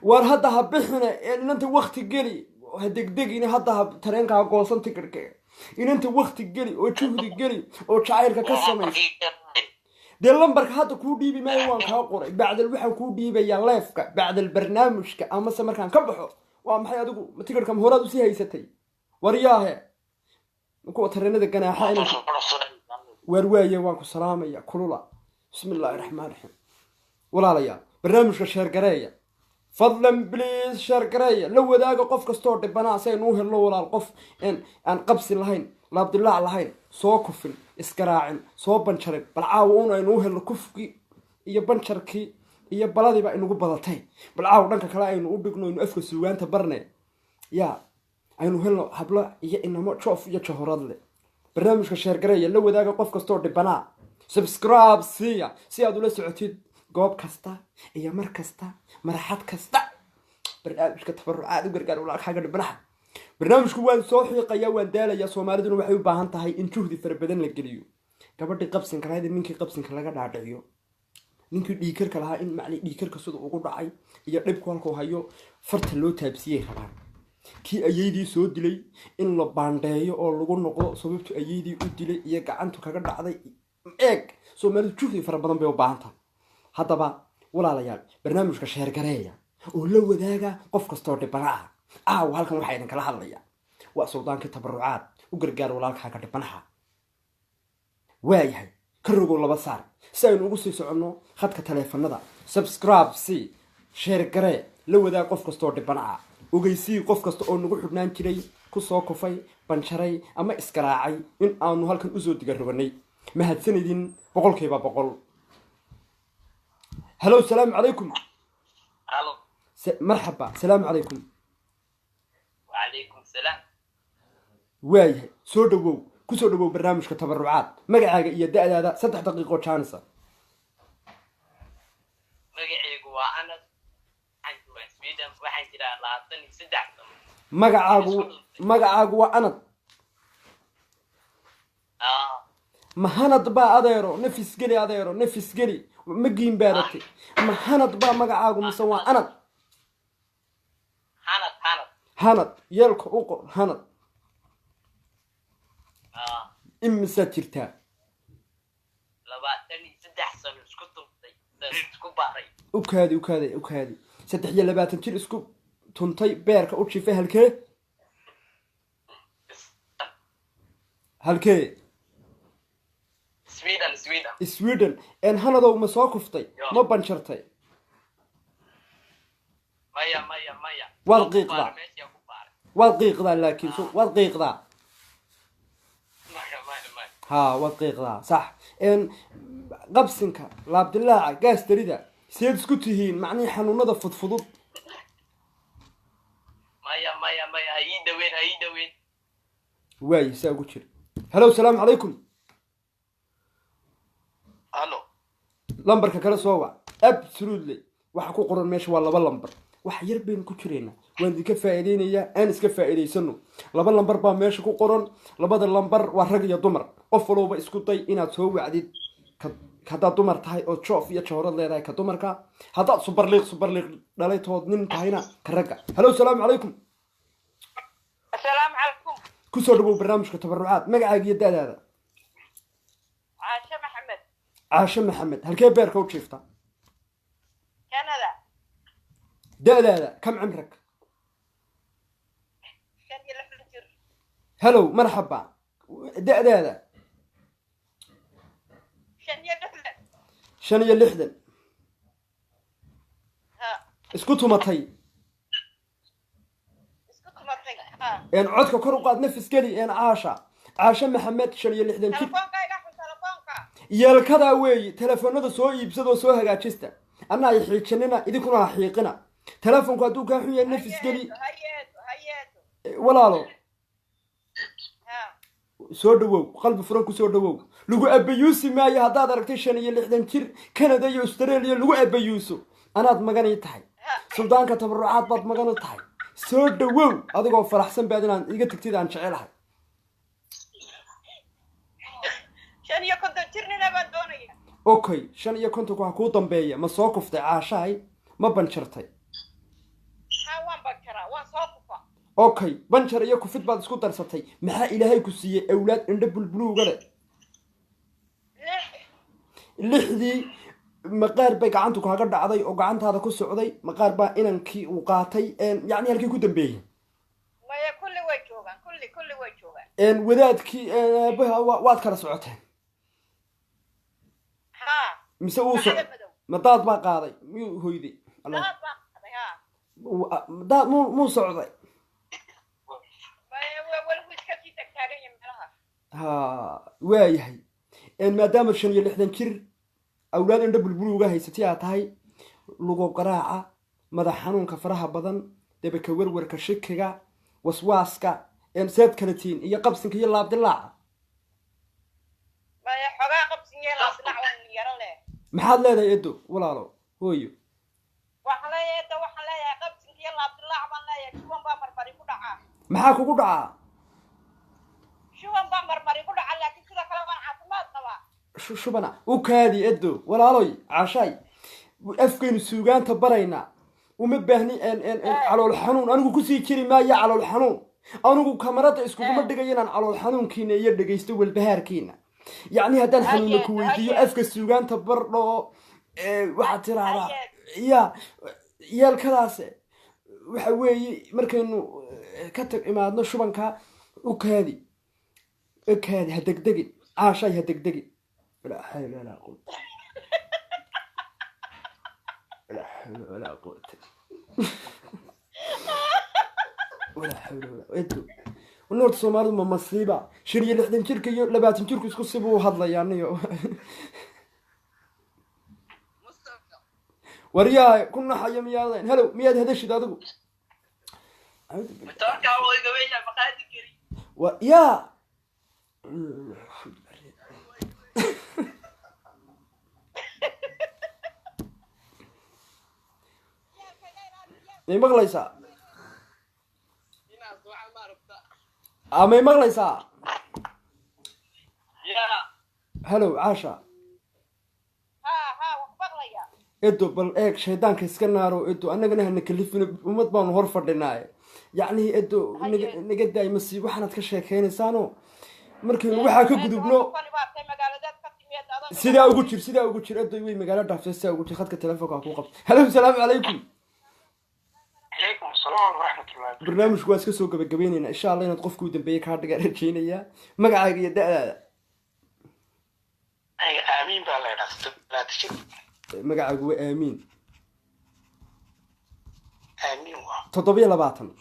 Speaker 2: War hadda ha bixine, inanta wakti geli, ha degdegine. Hadda ha tareenka ha goosan tikidhka. Inanta wakti geli oo juhdi geli oo jacaylka ka samaysa. Dee lambarka hadda kuu dhiibi maayo, waan kaa qoray. Bacdal waxaan kuu dhiibayaa leefka, bacdal barnaamijka, amase markaan ka baxo. Waa maxay adigu? Ma tikidhka ma horaad usii haysatay? Waryaahe, kuwa tareenada ganaaxa inay waar waaye. Waan ku salaamaya kulula. Bismi illaahi raxmaan raxiim. Walaalayaal, barnaamijka share gareeya fadlan, please, share gareeya, la wadaaga qof kastoo dhibanaa si aynu u helno walaal qof aan qabsi lahayn, laabdilaac lahayn, soo kufin, isgaraacin, soo banjarin. Bal caawa un aynu u helno kufkii iyo banjarkii iyo baladiiba inugu badatay. Bal caawa dhanka kale aynu u dhigno, aynu afka suugaanta barne ya aynu helno hablo iyo inamo joof iyo jahoradle. Barnaamijka share gareeya, la wadaaga qof kastoo dhibanaa, subscribe siiya si aad ula socotid goob kasta iyo mar kasta, marxad kasta barnaamijka tabarucaad u gargaar walaalkaaga dhibanaha. Barnaamijku waan soo xiiqayaa, waan daalayaa. Soomaaliduna waxay u baahan tahay in juhdi fara badan la geliyo. Gabadhii qabsinka lahayd in ninkii qabsinka laga dhaadhiciyo, ninkii dhiikarka lahaa in macni dhiikarka sida ugu dhacay iyo dhibku halkuu hayo farta loo taabsiyey rabaan, kii ayeydii soo dilay in la baandheeyo oo lagu noqdo sababtu ayeydii u dilay iyo gacantu kaga dhacday. Eeg, Soomaalidu juhdi fara badan bay u baahan tahay. Haddaba walaalayaal, barnaamijka share gareeya oo la wadaaga qof kastoo dhibana ah. Caawa halkan waxaa idinkala hadlaya waa suldaankii tabarucaad u gargaar walaalkaaga dhibanaha. Waayahay, ka rogow laba saar si aynu ugu sii soconno khadka taleefanada. Subscribe c, share garee, la wadaag qof kastoo dhibana ah, ogeysii qof kasta oo nagu xidhnaan jiray, kusoo kufay, banjaray ama isgaraacay in aanu halkan usoo digaroganay. Mahadsanidin 100%. Hello, salaamu calaykum.
Speaker 6: Halo.
Speaker 2: Marxaba, salaamu calaykum.
Speaker 6: وعليكم السلام.
Speaker 2: Waayahay, soo dhawow, kusoo dhawow barnaamijka tabarucaad. Magacaaga iyo da-daada, 3 daqiiqo jaanisa.
Speaker 6: Magacaygu waa Anas, waxaan joogaa Sweden, waxaan jiraa 23 sano.
Speaker 2: Magacaagu waa Anad?
Speaker 6: Ah.
Speaker 2: Mahanad baa adeero? Nafis geli adeero, nafis geli. Ma giin baadatay? Mahanad baa magacaagu mise waa Anad?
Speaker 6: Hanad, Hanad.
Speaker 2: Hanad, yeelka u qor Hanad.
Speaker 6: Ah.
Speaker 2: Imisaad jirtaa?
Speaker 6: 23 sano isku tuntay, isku baray.
Speaker 2: Ukaadi, ukaadi, ukaadi. 23 jir isku tuntay, beerka u jifay, halkee, halkee?
Speaker 6: Sweden, Sweden.
Speaker 2: Sweden. En hanadow, ma soo kuftay? Ma banjartay?
Speaker 6: Maya, maya, maya.
Speaker 2: Waad
Speaker 6: Ku
Speaker 2: qiiqdaa.
Speaker 6: baaray, meeshaa ku baaray.
Speaker 2: Waad qiiqdaa laakiin waad qiiqdaa?
Speaker 6: Maya, maya, maya.
Speaker 2: Ha, waad qiiqdaa, sax. En qabsinka, laabdilaaca, gaas darida seed isku tihiin, macnihii xanuunada fudfudud?
Speaker 6: Maya, maya, maya, ha ii dhaweyn, ha ii dhaweyn.
Speaker 2: Waayi, saa ugu jira. Hello, salaamu calaykum.
Speaker 5: Halo.
Speaker 2: Lambarka kale soo wac. Absolutely, waxa ku qoran meesha waa laba lambar. Wax yar baynu ku jiraynaa, waan idinka faa'iideynayaa, aan iska faa'iidaysano. Laba lambar baa meesha ku qoran, labada lambar waa rag iyo dumar. Qof walowba isku day inaad soo wacdid. Haddaad dumar tahay oo joof iyo jawrad leedahay, ka dumarka. Haddaad subarliiq subarliiq dhalay tood nin tahayna, ka ragga. Hello, salaamu calaykum.
Speaker 3: Asalaamu calaykum.
Speaker 2: Kusoo dhawow barnaamijka tabarucaad. Magacaaga iyo da-daada?
Speaker 3: Caashe Maxamed.
Speaker 2: Caashe Maxamed, halkee beerka u jiifta?
Speaker 3: Canada.
Speaker 2: Da-daada, kam cimrag?
Speaker 3: 65 jir.
Speaker 2: Hello, marxaba. Da-daada?
Speaker 3: 65.
Speaker 2: 65.
Speaker 3: Ha.
Speaker 2: Isku tumatay?
Speaker 3: Isku tumatay, ha.
Speaker 2: Een codka kor u qaad, nafis geli. Een Caasha, Caashe Maxamed, 65 jir.
Speaker 3: Telefoonka iga xun, telefoonka.
Speaker 2: Yeelkadaa weeyi. Telefoonada soo iibsadoo soo hagaajista. Anna ay xiijinina, idinkuna ha xiiqina. Telefoonku hadduu kaa xun yahay, nafis geli.
Speaker 3: Hayeeto, hayeeto.
Speaker 2: Walaalo.
Speaker 3: Ha.
Speaker 2: Soo dhawow, qalbi furan kusoo dhawow. Lagu abayuusi maayo. Haddaad aragtay 65 jir Canada iyo Australia lagu abayuuso, anaad magani tahay. Suldaanka tabarucaad baad magan u tahay. Soo dhawow, adigoo faraxsan baad inaan iga tagtid aan jecelahay.
Speaker 3: 55 jir nina baan doonaya.
Speaker 2: Okay, 55-ku waxa kuu dambeeya. Ma soo kuftay caashahay? Ma banjartay?
Speaker 3: Ha, waan banjaraa, waan soo kufa.
Speaker 2: Okay, banjar iyo kufid baad isku darsatay. Maxaa Ilaahay ku siiyey awlaad indho bulbuluuga leh?
Speaker 3: Lix.
Speaker 2: Lixdii maqaar bay gacantu kaaga dhacday oo gacantaada ku socday, maqaar baa inankii uu qaatay. Yacni halkii ku dambeeyey?
Speaker 7: Maya, kulli way joogaan, kulli kulli way joogaan.
Speaker 2: Wadaadkii aabaha waad kala socoteen?
Speaker 7: Haa.
Speaker 2: Mise uu
Speaker 7: Bacda madow.
Speaker 2: Ma daad baa qaaday? Miyuu hoyday?
Speaker 7: Daad baa qaaday, haa.
Speaker 2: Daad muu socday?
Speaker 7: Maya, weli wuu iska sii tagtaagan yahay meelaha.
Speaker 2: Ha, waayahay. Maadaama 65 jir, awlaad indho bulbuluuga haysatay aad tahay, lugo garaaca, madax xanuunka faraha badan, debeka werwerka, shikiga, waswaaska, seed kala tihiin iyo qabsinka iyo laabdilaaca?
Speaker 7: Maya, xogaa qabsin yeelaa dinac waan yaro leh.
Speaker 2: Maxaad leedahay, edo, walaalo, hooyo?
Speaker 7: Waxaan leeyahay, da waxaan leeyahay qabsinka iyo laabdilaac baan leeyahay. Shuban baa marmari ku dhacaa.
Speaker 2: Maxaa kugu dhacaa?
Speaker 7: Shuban baa marmari ku dhaca, laakiin sida kale waan caafimaad qabaa.
Speaker 2: Shubana u kaadi, edo, walaaloy, caashaay. Afkaynu suugaanta baraynaa, uma baahni calool xanuun. Anigu kusii jiri maayo calool xanuun. Anigu kamarada iskuguma dhigayo inaan calool xanuunkiina iyo dhegaysto walbahaarkiina. Yacni haddaan xanuuna ku weydiiyo, afka suugaanta bardho, waxaad tiraahdaa ya yeelkadaas. Waxa weeye markaynu ka tag imaadno shubanka, u kaadi, u kaadi, ha degdegin, caashaay, ha degdegin. Laa xawla walaa quwata, laa xawla walaa quwata, walaa xawla walaa. Edo, noorta Soomaalidu ma masiiba? 65 jirka iyo 20 jirku isku sibuu u hadlayaa niyo.
Speaker 6: Mustafa.
Speaker 2: Waryahay ku naxaya miyaadayn? Helow, miyaad hadashid adigu?
Speaker 6: Matoorkaa waa iga weyn yahay, maqaadi kari.
Speaker 2: Wa yaa. May maqlaysaa?
Speaker 6: Inaas waxaa ma aragta.
Speaker 2: May maqlaysaa?
Speaker 6: Yaa.
Speaker 2: Helow, Caasha.
Speaker 7: Haa haa, wax maqlaya.
Speaker 2: Edo, bal eeg, shaydaanka iska naaro, edo. Annagana hana kalifin, ummad baanu hor fadhinaaye. Yacni edo, naga daay masiib waxaanaad ka sheekeynaysaano. Markaynu waxaa ka gudubno sidaa ugu jir, sidaa ugu jir, edo. Way magaalo dhaaftay, sidaa ugu jir. Khadka telefoonka ku qabta. Halo, salaamu calaykum.
Speaker 4: Calaykum asalaam waraxmatullahi.
Speaker 2: Barnaamijku waa iska soo gabagabeyneynaa, insha Allah. Inaad qofkii u dambeeyey kaa dhigaa rajeynayaa. Magacaaga iyo da-daada?
Speaker 4: Aniga Aamiin baa la idhaa, 37 jir.
Speaker 2: Magacaagu waa Aamiin?
Speaker 4: Aamiin waa.
Speaker 2: 27.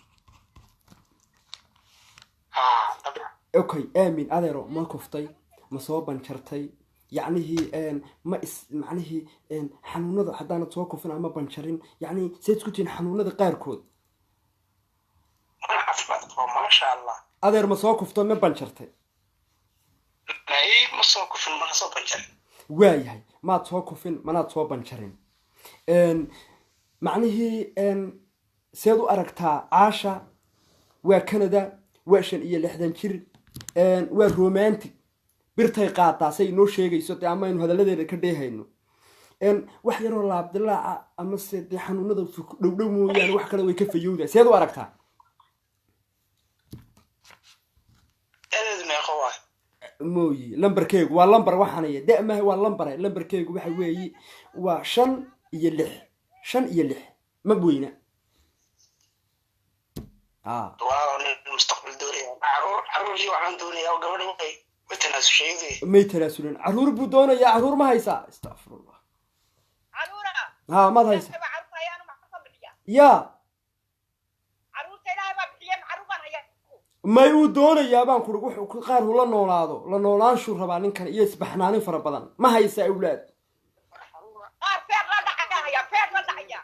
Speaker 4: Haa, dabcan.
Speaker 2: Okay, Aamin, adeero, ma kuftay? Ma soo banjartay? Yacnihii ma is macnihii xanuunada haddaanad soo kufin ama banjarin, yacni sayd isku tihiin xanuunada qaarkood?
Speaker 4: Mana caafimaad qabo, maasha Allah.
Speaker 2: Adeer, ma soo kufto, ma banjartay?
Speaker 4: May, ma soo kufin, mana soo banjarin.
Speaker 2: Waayahay, maad soo kufin, manaad soo banjarin. Macnihii seed u aragtaa Caasha? Waa Canada, waa 65 jir, waa romantic, birtay qaadaa say inoo sheegayso dee ama aynu hadalladeeda ka dheehayno. Wax yaroo laabdilaaca ama se dee xanuunada dhowdhow mooyaane, wax kale way ka fayowdaa. Seed u aragtaa?
Speaker 4: Dadeedu meeqo waay?
Speaker 2: Mooyi, lambarkeegu waa lambar waxaanaya da maaha, waa lambare. Lambarkeegu waxa weeye waa 5 iyo 6, 5 iyo 6, ma weyna.
Speaker 4: Walaalow, nin mustaqbal doonaya, caruur, caruurkii waxaan doonayaa oo gabadha way tanaasusheeday.
Speaker 2: May tanaasulin, caruur buu doonayaa. Caruur ma haysaa? Astaqfirullah.
Speaker 7: Caruura?
Speaker 2: Ha, maad haysaa?
Speaker 7: Ilaahay baa caruurta hayaanu, maxaa ka bixiya?
Speaker 2: Ya.
Speaker 7: Caruurta Ilaahay baa bixiya, caruur baan hayaa.
Speaker 2: May, uu doonayaa baan kuri, wuxuu qaar uu la noolaado, la noolaanshuu rabaa ninkan iyo isbaxnaanin fara badan. Ma haysaa awlaad?
Speaker 7: Qaar feer la dhacaya hayaa, feer la dhacaya.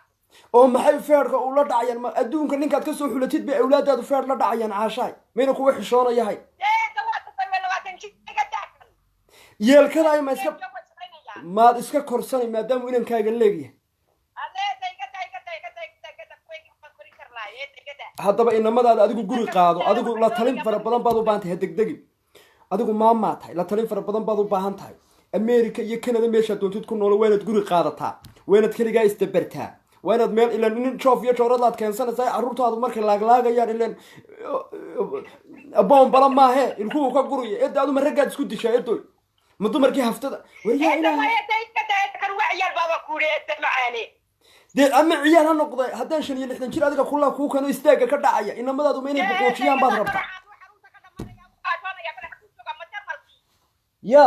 Speaker 2: Oo maxay feerka ula dhacayaan? Ma adduunka ninkaad ka soo xulatid bay awlaadaadu feer la dhacayaan? Caashaay, mayna kuwa xishoonayahay?
Speaker 7: Eeda waa tasay, waa 20 jir, iga daakan.
Speaker 2: Yeelkadaay ma iska
Speaker 7: Waa shaqaynaya.
Speaker 2: Maad iska korsanay maadaamuu inankaaga leegyahay?
Speaker 7: Aleeda, iga daa, iga daa, iga daa, iga daa, iga daa, kuwaygii waxaan korin karlaa, eeda, iga daa.
Speaker 2: Haddaba inamadaada adigu guri qaado. Adigu la talin fara badan baad u baahan tahay. Ha degdegin. Adigu maamaa tahay, la talin fara badan baad u baahan tahay. America iyo Canada meeshaad doontid ku noolo, waa inaad guri qaadataa, waa inaad keligaa isdabartaa, waa inaad meel ilan nin joof iyo jooradaad keensanaysaa. Carruurtaadu markay laaglaagayaan, ilan boombala maahe, ilkuhu ka guraya. Edda, adu ma raggaad isku dishaa, edoy? Ma dumarkii haftada waryaa
Speaker 7: Eedda
Speaker 2: ilaahay.
Speaker 7: Maya, dee iska daa eedda, kan waa ciyaal baaba kuuri eedda macaane.
Speaker 2: Dee ama ciyaal ha noqday, haddaan 65 jir adiga kula kuu kano istaagga ka dhacaya, inamadaadu ma inay boqoojiyaan baad rabtaa? Ya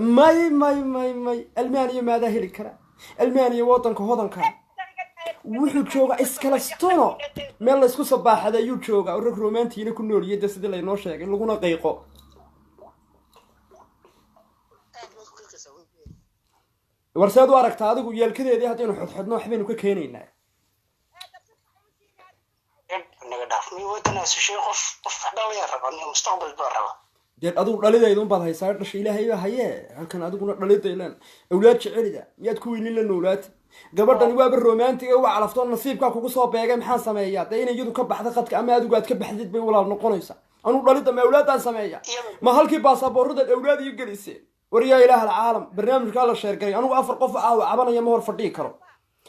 Speaker 2: may may may may, Almaaniya maadaa heli kara? Almaaniya wadanka hodanka wuxuu joogaa iskalastono, meel laysku sabaaxaday ayuu joogaa, oo rag romantiina ku nooliyay, dee sidii laynoo sheegay laguna qayqo.
Speaker 4: Aad baad ku qiiqaysaa wey.
Speaker 2: War seed u aragtaa adigu yeelkadeedii? Haddaynu xodxodno waxbaynu ka keenaynaa.
Speaker 4: Naga dhaaf, mi way tanaasushay? Qof wax dhalayaa raba, nin mustaqbal baa raba.
Speaker 2: Dee adigu dhalidayda unbaad haysaa, dhasha ilaahay baa hayee. Halkan adiguna dhalidaylan awlaad jecelida miyaad ku weynin la noolaata? Gabadhani waaba romantiga, waa calaftoon, nasiibkaa kugu soo beegay. Maxaan sameeyaa dee? Inay iyadu ka baxda qadka ama adigu aad ka baxdid bay walaal noqonaysaa. Anuu dhalida ma awlaadaan sameeya? Ma halkii baasabooradaad awlaad iyo geliseen? War yaa ilaah alcaalam, barnaamijkaa la sheergaray. Anigu afar qof aawa cabanaya ma hor fadhiyi karo,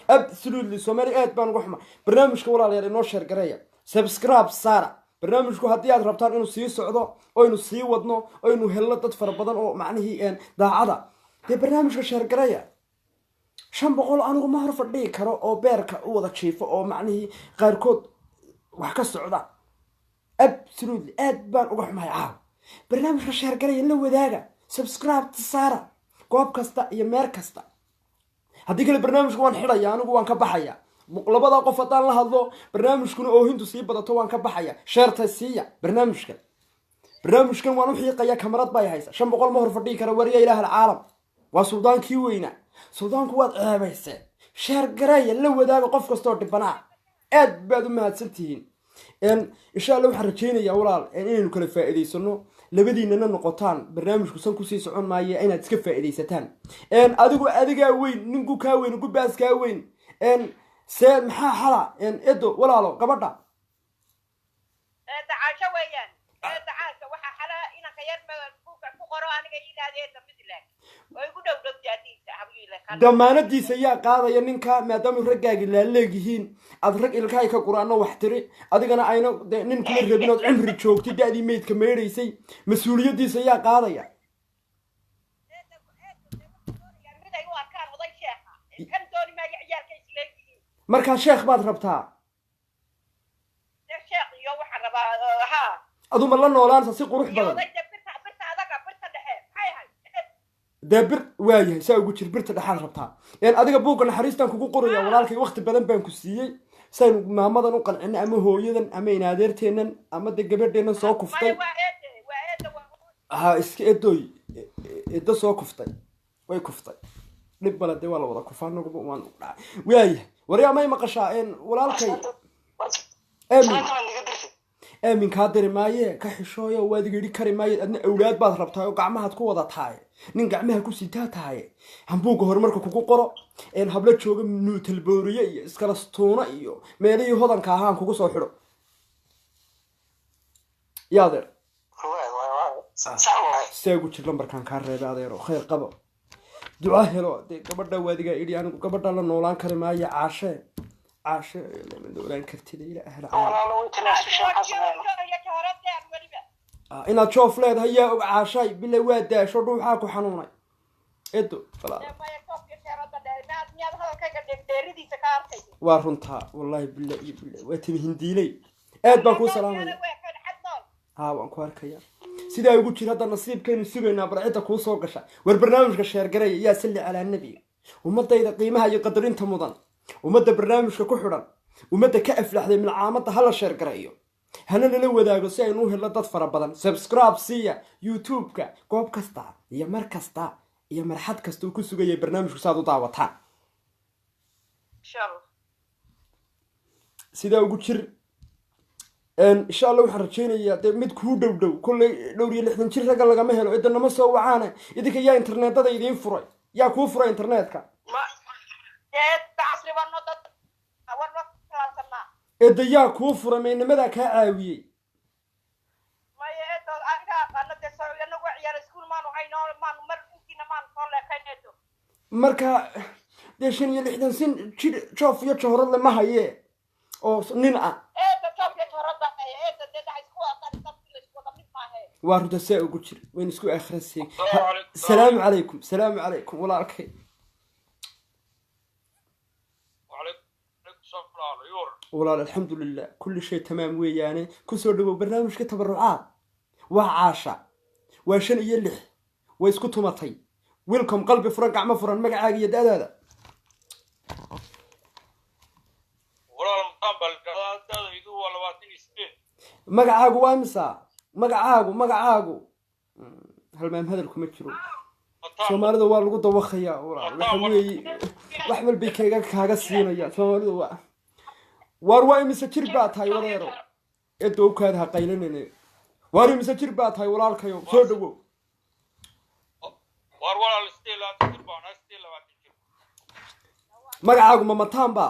Speaker 2: absolutely. Soomaali aad baan uga xuma. Barnaamijka walaalayaal inoo sheergareeya, subscribe saara barnaamijku haddii aad rabtaan inuu sii socdo, oynu sii wadno, oynu helno dad fara badan oo macnihii daacada. Dee barnaamijka sheergareeya. 500 anigu ma hor fadhiyi karo oo beerka u wada jiifo oo macnihii qaarkood wax ka socda. Absolutely, aad baan uga xumahay caaw. Barnaamijka sheergaraya, la wadaaga, subscribe saara goob kasta iyo meer kasta. Haddii kale barnaamijku waan xidhaya, anigu waan ka baxaya. Labada qof haddaan la hadlo barnaamijkuna oohintu sii badato, waan ka baxaya. Sheerta siiya barnaamijkan, barnaamijkan waan u xiiqaya. Kamarad bay haysa, 500 ma hor fadhiyi kara. Wariya ilaah alcaalam, waa suldaankii weynaa. Suldaanku waad ceebayseen. Sheer gareeya, la wadaaga qof kastoo dhibanaa. Aad baad u mahadsan tihiin. Insha Allah waxaan rajaynayaa walaal inaynu kala faa'iidaysano, labadiinana noqotaan. Barnaamijku san kusii socon maaye inaad iska faa'iidaysataan. Adigu adigaa weyn, ninku kaa weyn, gubaas kaa weyn. See maxaa xala, edo walaalo gabadha?
Speaker 7: Eedda Caasho weeyaan, eedda Caasho. Waxaa xala inanka yar buuga ku qoro aniga yidhaahda eedda midlag oo igu dhow dhow jaadiisa habiila.
Speaker 2: Damaanadiisa yaa qaadaya ninka, maadaama raggaagi laaleeg yihiin, aad rag ilkahay ka quraano wax tiri, adigana ayna dee nin kula rabin, ood cimri joogtay, da-dii meydka meydhaysay, mas-uuliyaddiisa yaa qaadaya?
Speaker 7: Mid ay u arkaan oday sheekha kan dooni maayo, ciyaalka isleeyihiin.
Speaker 2: Markaa sheekh baad rabtaa?
Speaker 7: Dee sheekh iyo waxaan rabaa haa.
Speaker 2: Aduma la noolaansa si qurux
Speaker 7: iyo
Speaker 2: badan.
Speaker 7: Oday dee birta adaga, birta dhexe maxay ahayd?
Speaker 2: Dee bir waayahay, saa ugu jir, birta dhexaad rabtaa. Adiga buugga naxariistaan kugu qoraya walaalkay. Waqti badan baan ku siiyey saynu maamadan u qancino, ama hooyadan, ama inaadeerteennan, ama dee gabadheennan soo kuftay.
Speaker 7: Maya, waa eede, waa eede, waa
Speaker 2: Ha iska edoy, edo soo kuftay, way kuftay, dhib bale, dee waa la wada kufaa, naguba waan dhacay. Waayahay, waryaa, may maqashaa walaalkay? Aamin.
Speaker 4: Salaanta baad naga dirtay.
Speaker 2: Aamin kaa diri maaye, ka xishooyo, waad iga idhi kari maaye. Adna awlaad baad rabtaa oo gacmahaad ku wada tahay, nin gacmaha ku sitaa tahay. Hambuugga horumarka kugu qoro. Hablo jooga nuutalbooriye iyo iskalastuuna iyo meelihii hodanka ahaan kugu soo xidho yaa adeer.
Speaker 4: Waay waay waay, sax waay.
Speaker 2: Saa ugu jir, lambarkan kaa reebay adeero, khayr qabo, duca helo. Dee gabadha waadigaa idhi, anigu gabadha la noolaan kari maayo. Caashe, caashe lama noolaan kartid, ila ahla caalam.
Speaker 4: Walaalo, way tanaasushay, maxaa sameynaa?
Speaker 7: Iyo jahorad weliba.
Speaker 2: Ah, inaad joof leedahay yaa og? Caashay bile waa daasho, dhuuxaa ku xanuunay edo walaal.
Speaker 7: Maya, koobka jeerada dheer miyaad hadalkayga dheeridiisa ka arkaysa?
Speaker 2: Waa runtaa, wallahi bile iyo bile waa timi hindiiley. Aad baan kuu salaamaya. Haa, waan ku arkaya. Sidaa ugu jir, hadda nasiibkaynu sugaynaa barcidda kuu soo gasha. War barnaamijka sheergaraya, yaa salli calaa nebi. Ummadayda qiimaha iyo qadarinta mudan, ummadda barnaamijka ku xidhan, ummadda ka aflaxday milcaamadda, hala sheergarayo, hana lala wadaago si aynu u helno dad fara badan. Subscribe siiya YouTube-ka, goob kasta iyo mar kasta iyo marxad kasta uu ku sugayay barnaamijku saad u daawataan.
Speaker 7: Insha Allah.
Speaker 2: Sidaa ugu jir. Insha Allah waxaan rajaynayaa dee mid kuu dhow dhow. Kolley dhowr iyo lixdan jir ragga lagama helo, cidanama soo wacaane. Idinka yaa internetada idiin furay? Yaa kuu furay internetka?
Speaker 7: Ma dee casri baa noo dad war noo kalaansanaa.
Speaker 2: Eedda yaa kuu furay? Maynimadaa kaa caawiyey?
Speaker 7: Maya eedo, aniga aqaano dee soo inagu ciyaar iskuul maanu hayno, maanu mar intiina maanu soo leekayn eedo.
Speaker 2: Marka dee 65 sin jir joof iyo johorad le ma haye oo nin ah.
Speaker 7: Eedo, joobka jorada eedo, dee dhax isku wada dadki la isku wada mid maahe.
Speaker 2: Waa runta, saa ugu jir, waynu isku aakhira seeg. Salaamu calaykum, salaamu calaykum walaalkay. Walaal, alxamdulilah, kulli shay tamaam weeyaane. Kusoo dhawow barnaamijka tabarucaad. Waa Caasha, waa 5 iyo 6, way isku tumatay. Welcome, qalbi furan, gacmo furan. Magacaaga iyo da-daada? Magacaagu waa imisa? Magacaagu halmaam hadal kuma jiro. Soomaalida waa lagu dawaqayaa walaal. Waxa weeye, wax walbay kaaga siinaya Soomaalida. Waa waar, waa imise jir baa tahay, wadeero? Eedowkaada ha qaylanine. Waar, imise jir baa tahay, walaalkayo? Soo dhawow. Magacaagu ma Mataan ba?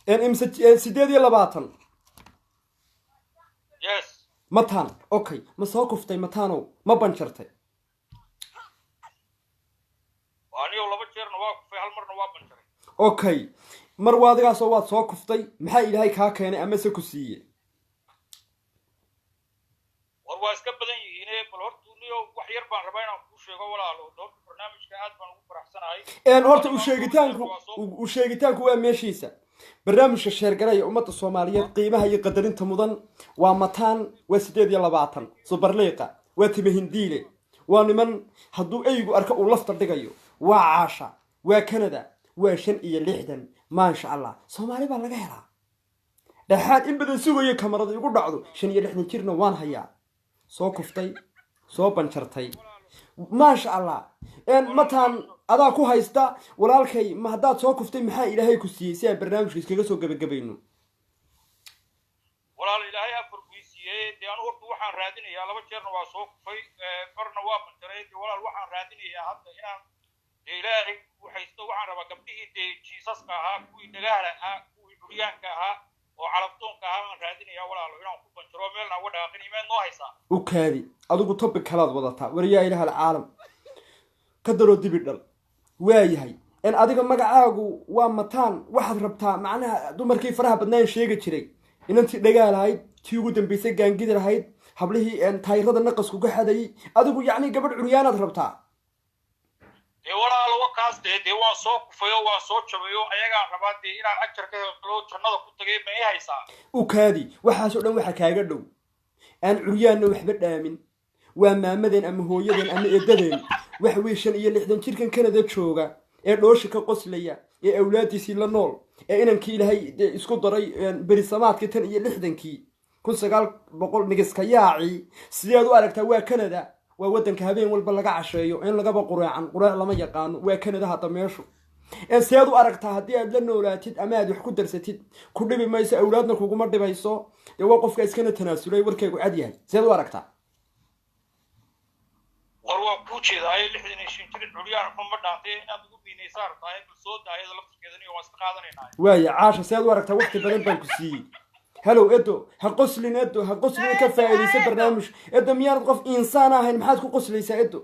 Speaker 2: Imse? 28. Mataan, okay. Ma soo kuftay, Mataanow? Ma banjartay? Okay, mar waa adigaasoo waad soo kuftay. Maxaa Ilaahay kaa keenay amase ku siiye?
Speaker 8: War, waa iska badan yihiine. Bal horta niyo wax yar baan rabaa inaan kuu sheego, walaalo. Horta barnaamijka aad baan ugu faraxsanahay.
Speaker 2: Horta u sheegitaanku waa meeshiisa. Barnaamijka sheergaraya, ummadda Soomaaliyeed qiimaha iyo qadarinta mudan. Waa Mataan, waa 28, subarliiqa, waa Timahindiile, waa niman hadduu eygu arko uu lafta dhigayo. Waa Caasha, waa Canada, waa 65. Maasha Allah, Soomaali baa laga helaa dhexaad in badan sugayo kamarada igu dhacdo. 65 jirna waan hayaa, soo kuftay, soo banjartay, maasha Allah. Mataan, adaa ku haysta walaalkay. Ma haddaad soo kuftay, maxaa Ilaahay ku siiyey, si aan barnaamijka iskaga soo gebagabayno?
Speaker 8: Walaal, Ilaahay afar buu i siiyey. Dee anu horta waxaan raadinayaa, laba jeerna waa soo kufay, marna waa banjaray. Dee walaal, waxaan raadinayaa hadda inaan dee Ilaahay u haysto. Waxaan rabaa gabdhihii dee jiisaska ahaa, kuwii dhagahala ahaa, kuwii curyaanka ahaa oo calafdoonka ahaa baan raadinayaa, walaalo, inaan ku banjaro meelna uga dhaaqin. Imeed noo haysaa?
Speaker 2: U kaadi, adigu topic kalaad wadataa. Wariyaa ilaah alcaalam ka daroo dibi dhal waayahay. In adiga magacaagu waa Mataan, waxaad rabtaa macnaha dumarkii faraha badnaan sheegi jiray, inantii dhagaa lahayd, tii ugu dambaysay gaangidi lahayd, hablihii taayirada naqasku ka xadayay. Adigu yacni gabadh curyaanaad rabtaa?
Speaker 8: Dee walaalo, wakaas dee waan soo kufayo, waan soo jabayo, ayagaan rabaa dee inaan ajar ka helo, jannada ku tagay. Ma ii haysaa?
Speaker 2: U kaadi, waxaasoo dhan waxa kaaga dhow aan curyaanna waxba dhaamin, waa maamadeen ama hooyadeen ama eedadeen. Waxa weye 65 jirkan Canada jooga ee dhoosha ka qoslaya, ee awlaadiisii la nool, ee inankii Ilaahay dee isku daray berisamaadkii tan iyo lixdankii 1900 nigiska yaacii. Sideed u aragtaa? Waa Canada, waa waddanka habeen walba laga casheeyo in lagaba qureecan, qureec lama yaqaano. Waa Canada hadda meeshu. Seed u aragtaa haddii aad la noolaatid ama aad wax ku darsatid? Ku dhibi mayso, awlaadna kuguma dhibayso. Dee waa qofka iskana tanaasulay, warkaygu cad yahay. Seed u aragtaa?
Speaker 8: War, waan kuu jeedaayo, 65 jir curyaan xuma dhaantay inaad ugu miinaysaa rabtaay. Bal soo daayada laftirkeedani waan iska qaadanaynaa.
Speaker 2: Waaya, Caasha, seed u aragtaa? Waqti badan baan ku siiyey. Halow edo, ha qoslin edo, ha qoslin, ka faa'iidaysa barnaamij. Edo, miyaanad qof insaan ahayn? Maxaad ku qoslaysaa, edo?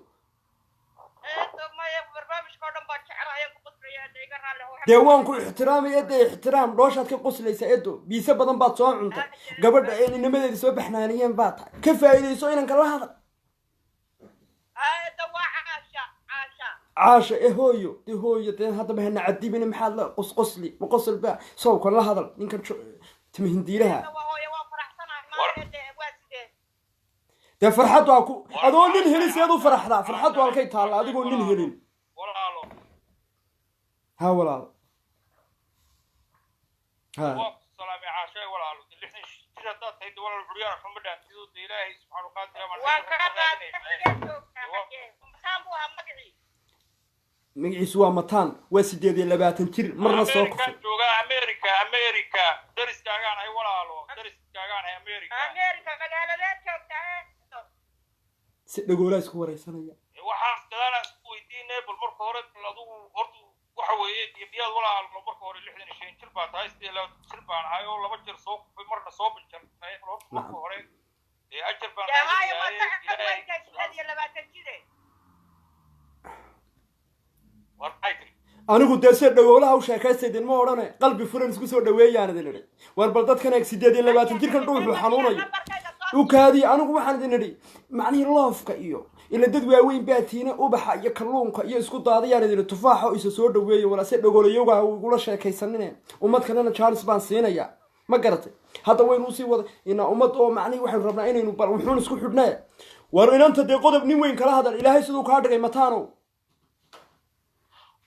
Speaker 7: Eedo, maya, barnaamijka oo dhan baan jecelahay, aan ku qoslaya. Eedo, iga raalli ahow.
Speaker 2: Dee waan ku ixtiraamay edo, ixtiraam. Dhooshaad ka qoslaysaa edo, biise badan baad soo cuntay. Gabadha ee inamadeeda soo baxnaaniyeen baa tahay. Ka faa'iidayso, inanka la hadal.
Speaker 7: Eedo, waa Caasha, Caasha.
Speaker 2: Caasha, e hooyo, dee hooyo, dee haddaba hana cadibina. Maxaad la qosqosli? Ma qosol ba sawka? La hadal ninkan timihindiilaha.
Speaker 7: Eedo, waa hooyo, waan faraxsanahay maanta. Eedo, waa sidee?
Speaker 2: Dee farxaddu ha ku adoo nin helin, seed u faraxdaa? Farxaddu halkay taalla adigoo nin helin?
Speaker 8: Walaalo.
Speaker 2: Ha walaal, ha.
Speaker 8: Waa ku salaamay, Caashay. Walaalo, dee 60 jir haddaad tahay, dee walaal curyaan xuma dhaantid oo dee Ilaahay subxaanu qaadira baan
Speaker 7: Waan kaa qaaday. Xagee joogtaa? Xagee? Mataan buu ahaa magacii.
Speaker 2: Magaciisu waa Mataan, waa 28 jir, marna soo kufay.
Speaker 8: American joogaa, America, America. Dariskaagaan ahay, walaalo, dariskaagaan ahay America.
Speaker 7: America magaaladeed joogtaa, eedo?
Speaker 2: Si dhagoolaa isku waraysanaya.
Speaker 8: Waxaan gadaalaan isku weydiinay. Bal marka hore, bal adigu horta waxa weeye dee miyaad, walaalo, marka hore 65 jir baa tahay, 28 jir baan ahay oo laba jeer soo kufay, marna soo banjartay. Bal horta marka hore dee ajar baan
Speaker 7: Dee haayo, waa
Speaker 8: raadinayaa
Speaker 7: ka
Speaker 8: Ilaahay.
Speaker 7: weyntahay 28 jire.
Speaker 8: War, maxay tiri?
Speaker 2: Anigu dee se dhagoolaha u sheekaysta idinma odhane, qalbi furan isku soo dhaweeyaan idin idhi. War bal dadkan eeg, 28 jirkan dhuuxu xanuunayo.
Speaker 7: Lambarkayga soo
Speaker 2: U kaadiye, anigu waxaan idin idhi macnihii loofka iyo ila dad waaweyn baa tiina, ubaxa iyo kalluunka iyo isku daadayaan idin idhi, tufaaxa isa soo dhaweeye. Walaa se dhagoolayoga igula sheekaysanine, ummad kalena jaanis baan siinaya, ma garatay? Hadda waynu usii wada ina ummad oo macnihii waxaynu rabnaa inaynu bal wuxuun isku xidhnee. War inanta dee qodob nin weyn kala hadal, Ilaahay siduu kaa dhigay, Mataanow.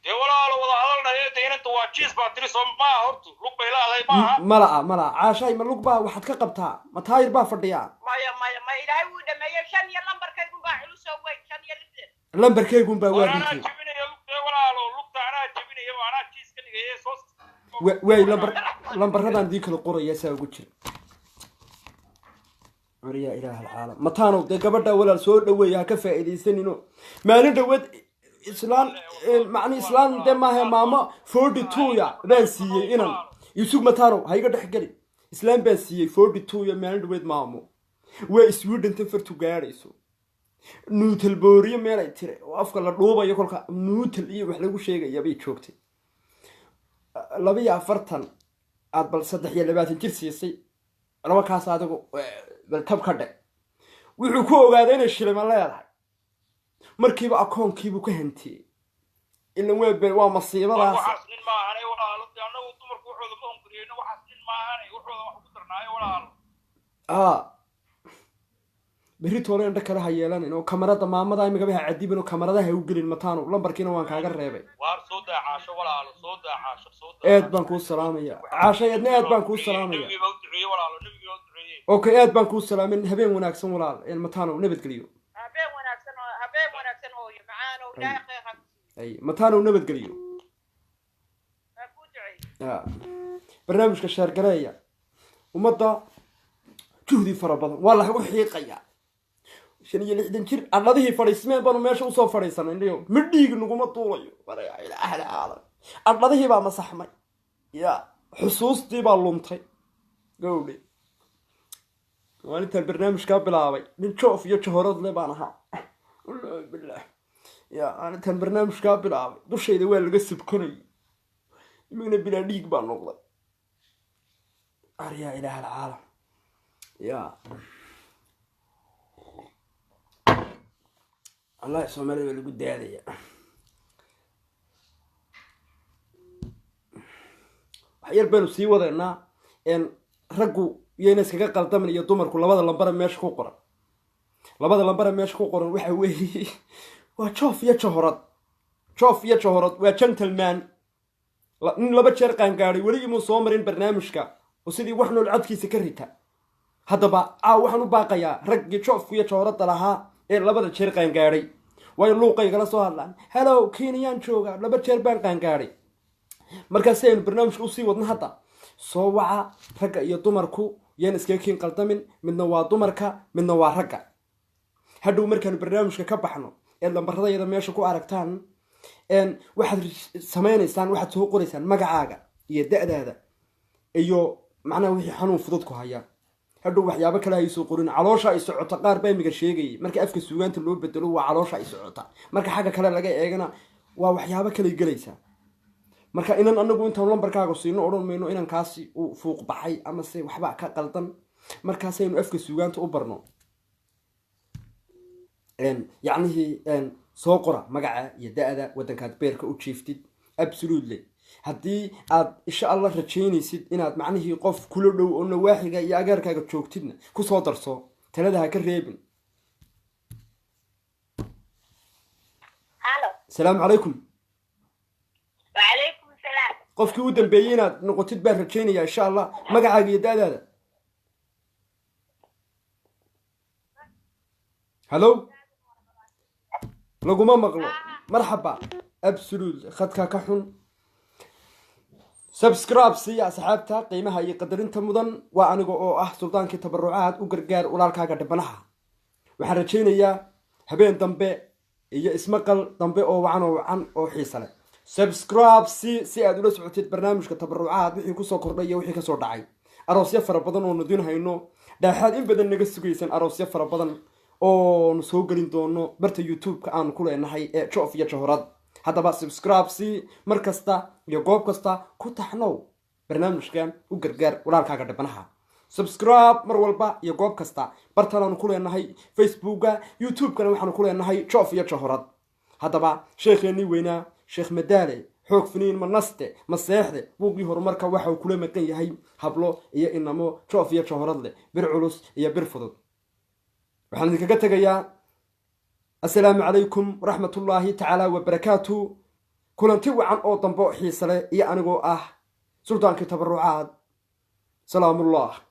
Speaker 8: Dee walaalo, wada hadalnaye, dee inanta waa jiis baa tiri, soo maaha? Hortu lug bay leedahay, maaha?
Speaker 2: Mala'a mala'a, Caashaay, ma lug baa waxaad ka qabtaa? Ma taayir baa fadhiyaa?
Speaker 7: Maya, maya, maya, Ilaahay wuu dhameeyey. Shan iyo lambarkaygun baa culus oo weyn, 65.
Speaker 2: Lambarkeygun baa
Speaker 8: War
Speaker 2: waa
Speaker 8: anaa
Speaker 2: dhintay.
Speaker 8: jebinaya lugtee walaalo, lugta anaa jebinaya, anaa jiis ka dhigaya soo.
Speaker 2: Waay, lambaradaan dii kala qoraya, saa ugu jira. Waryaa, ilaah alcaalam, Mataanow, dee gabadha walaal soo dhaweeya, ha ka faa'iidaysanino. Maalin dhaweed islaan, macni islaan dee maaha, maamo 42 ya baan siiyey inan isug. Mataanow, ha iga dhex geli. Islaan baan siiyey 42 ya maalin dhaweed, maamo waa Sweden tan fartu gaadhayso, nuutal booriyo meelay tire oo afka la dhuubayo, kolka nuutal iyo wax lagu sheegaya bay joogtay. 42 aad bal 23 jir siisay, laba kaas adigu bal tab ka dhe. Wuxuu ku ogaaday inay shilima leedahay, markiiba akoonkiibuu ka hantiyey. Ilan waa masiibadaas.
Speaker 8: Waxaas nin maahane walaalo, dee annagu dumarku waxooda ma hunkuriyeyno. Waxaas nin maahane, waxooda wax ugu darnaayo walaalo.
Speaker 2: Berri toole indho kale ha yeelanin oo kamarada maamada imigaba ha cadibin oo kamaradaha ha u gelin. Mataano, lambarkiina waan kaaga reebay.
Speaker 8: Waar soo daa Caasho walaalo, soo daa Caasho, soo daa.
Speaker 2: Aad baan kuu salaamaya, Caashay, adna aad baan kuu salaamaya.
Speaker 8: Nabigii baa u duceeyey walaalo, nabigii baa u duceeyey.
Speaker 2: Okay, aad baan kuu salaamin. Habeen wanaagsan walaal Mataano, nabadgeliyo.
Speaker 7: Habeen wanaagsan oo habeen wanaagsan hooyo macaan oo Ilaahay khayr ha ku siiyo.
Speaker 2: Ay, Mataano, nabadgeliyo.
Speaker 7: Waa kuu duceeyey.
Speaker 2: Ya barnaamijka share gareeya, ummadda juhdi fara badan waa lagu xiiqaya. 65 jir adhadihii fadhiismeen baanu meesha usoo fadhiisanay, niyo ma dhiig naguma duulayo. Waraya ilaah caalam, adhadihii baa masaxmay, ya xusuustii baa luntay gowdhe. Maalintaan barnaamijkaa bilaabay nin joof iyo jahorad le baan ahaa, wallaahi bilaah. Ya maalintaan barnaamijkaa bilaabay dushayda waa laga subkanayay, imigna bilaa dhiig baa noqday. Aryaa ilaah alcaalam, ya wallahi Soomaalida waa lagu daadaya. Wax yar baynu sii wadaynaa raggu iyayna iskaga qaldamin iyo dumarku. Labada lambara meesha ku qoran, labada lambara meesha ku qoran waxa weeye waa joof iyo jahorad. Joof iyo jahorad waa gentleman, nin laba jeer qaangaadhay, weli imuu soo marin barnaamijka oo sidii wax nool codkiisa ka rita. Haddaba caaw waxaan u baaqayaa raggii joofku iyo jahoradda lahaa ee labada jeer qaangaadhay, waayo luuqaygala soo hadlaan: "Hello, Kenyaan jooga, laba jeer baan qaangaadhay." Markaa si aynu barnaamijka usii wadno, hadda soo waca. Ragga iyo dumarku yaan iskaga kiin qaldamin, midna waa dumarka, midna waa ragga. Hadhow markaanu barnaamijka ka baxno eed lambaradayada meesha ku aragtaan, waxaad samaynaysaan, waxaad soo qoraysaan magacaaga iyo da-daada iyo macnaha wixii xanuun fudud ku haya. Hadhow waxyaabo kale hay soo qorin, caloosha ay socota. Qaar baa imiga sheegayay marka afka suugaanta loo bedelo waa caloosha ay socota, marka xagga kale laga eegana waa waxyaabo kale gelaysaa. Marka inan anagu intaanu lambarkaaga siino odhan mayno inankaasi uu fuuq baxay ama se waxba ka qaldan. Markaasaynu afka suugaanta u barno yacnihii soo qora magaca iyo da-da, waddankaad beerka u jiiftid. Absolutely, haddii aad insha Allah rajaynaysid inaad macnihii qof kula dhow oo nawaaxiga iyo agaarkaaga joogtidna kusoo darso, talada ha ka reebin.
Speaker 3: Halo.
Speaker 2: Asalaamu calaykum.
Speaker 3: Wacalaykum salaam.
Speaker 2: Qofkii u dambeeyey inaad noqotid baan rajaynayaa insha Allah. Magacaaga iyo da-daada. Hallo, laguma maqlo. Marxaba. Absolute, khadka ka xun. Subscribe siiya asxaabta qiimaha iyo qadarinta mudan. Waa aniga oo ah suldaankii tabarucaad u gargaar walaalkaaga dhibanaha. Waxaan rajaynayaa habeen dambe iyo ismaqal dambe oo wacan oo wacan oo xiisa leh. Subscribe si aad ula socotid barnaamijka tabarucaad, wixii kusoo kordhay iyo wixii kasoo dhacay. Aroosyo fara badan oo nudin hayno dhaaxaad in badan naga sugaysan, aroosyo fara badan oonu soo gelin doono barta YouTube-ka aanu ku leenahay ee Joof iyo Jahorad. Haddaba subscribe si mar kasta iyo goob kasta ku taxnow barnaamijkan u gargaar walaalkaaga dhibanaha. Subscribe mar walba iyo goob kasta bartan aanu ku leenahay Facebooka, YouTube-kana waxaanu ku leenahay Joof iyo Jahorad. Haddaba sheekheenii weynaa, Sheekh Madaale, xoog finiin ma naste ma seexde, buuggii horumarka waxa uu kula maqan yahay hablo iyo inamo joof iyo jahorad leh, bir culus iyo bir fudud. Waxaan idinkaga tegayaa assalaamu calaykum waraxmatullaahi tacaala wabarakaatu. Kulanti wacan oo dambo xiise leh iyo anigoo ah Suldaankii Tabarucaad. Salaamullah.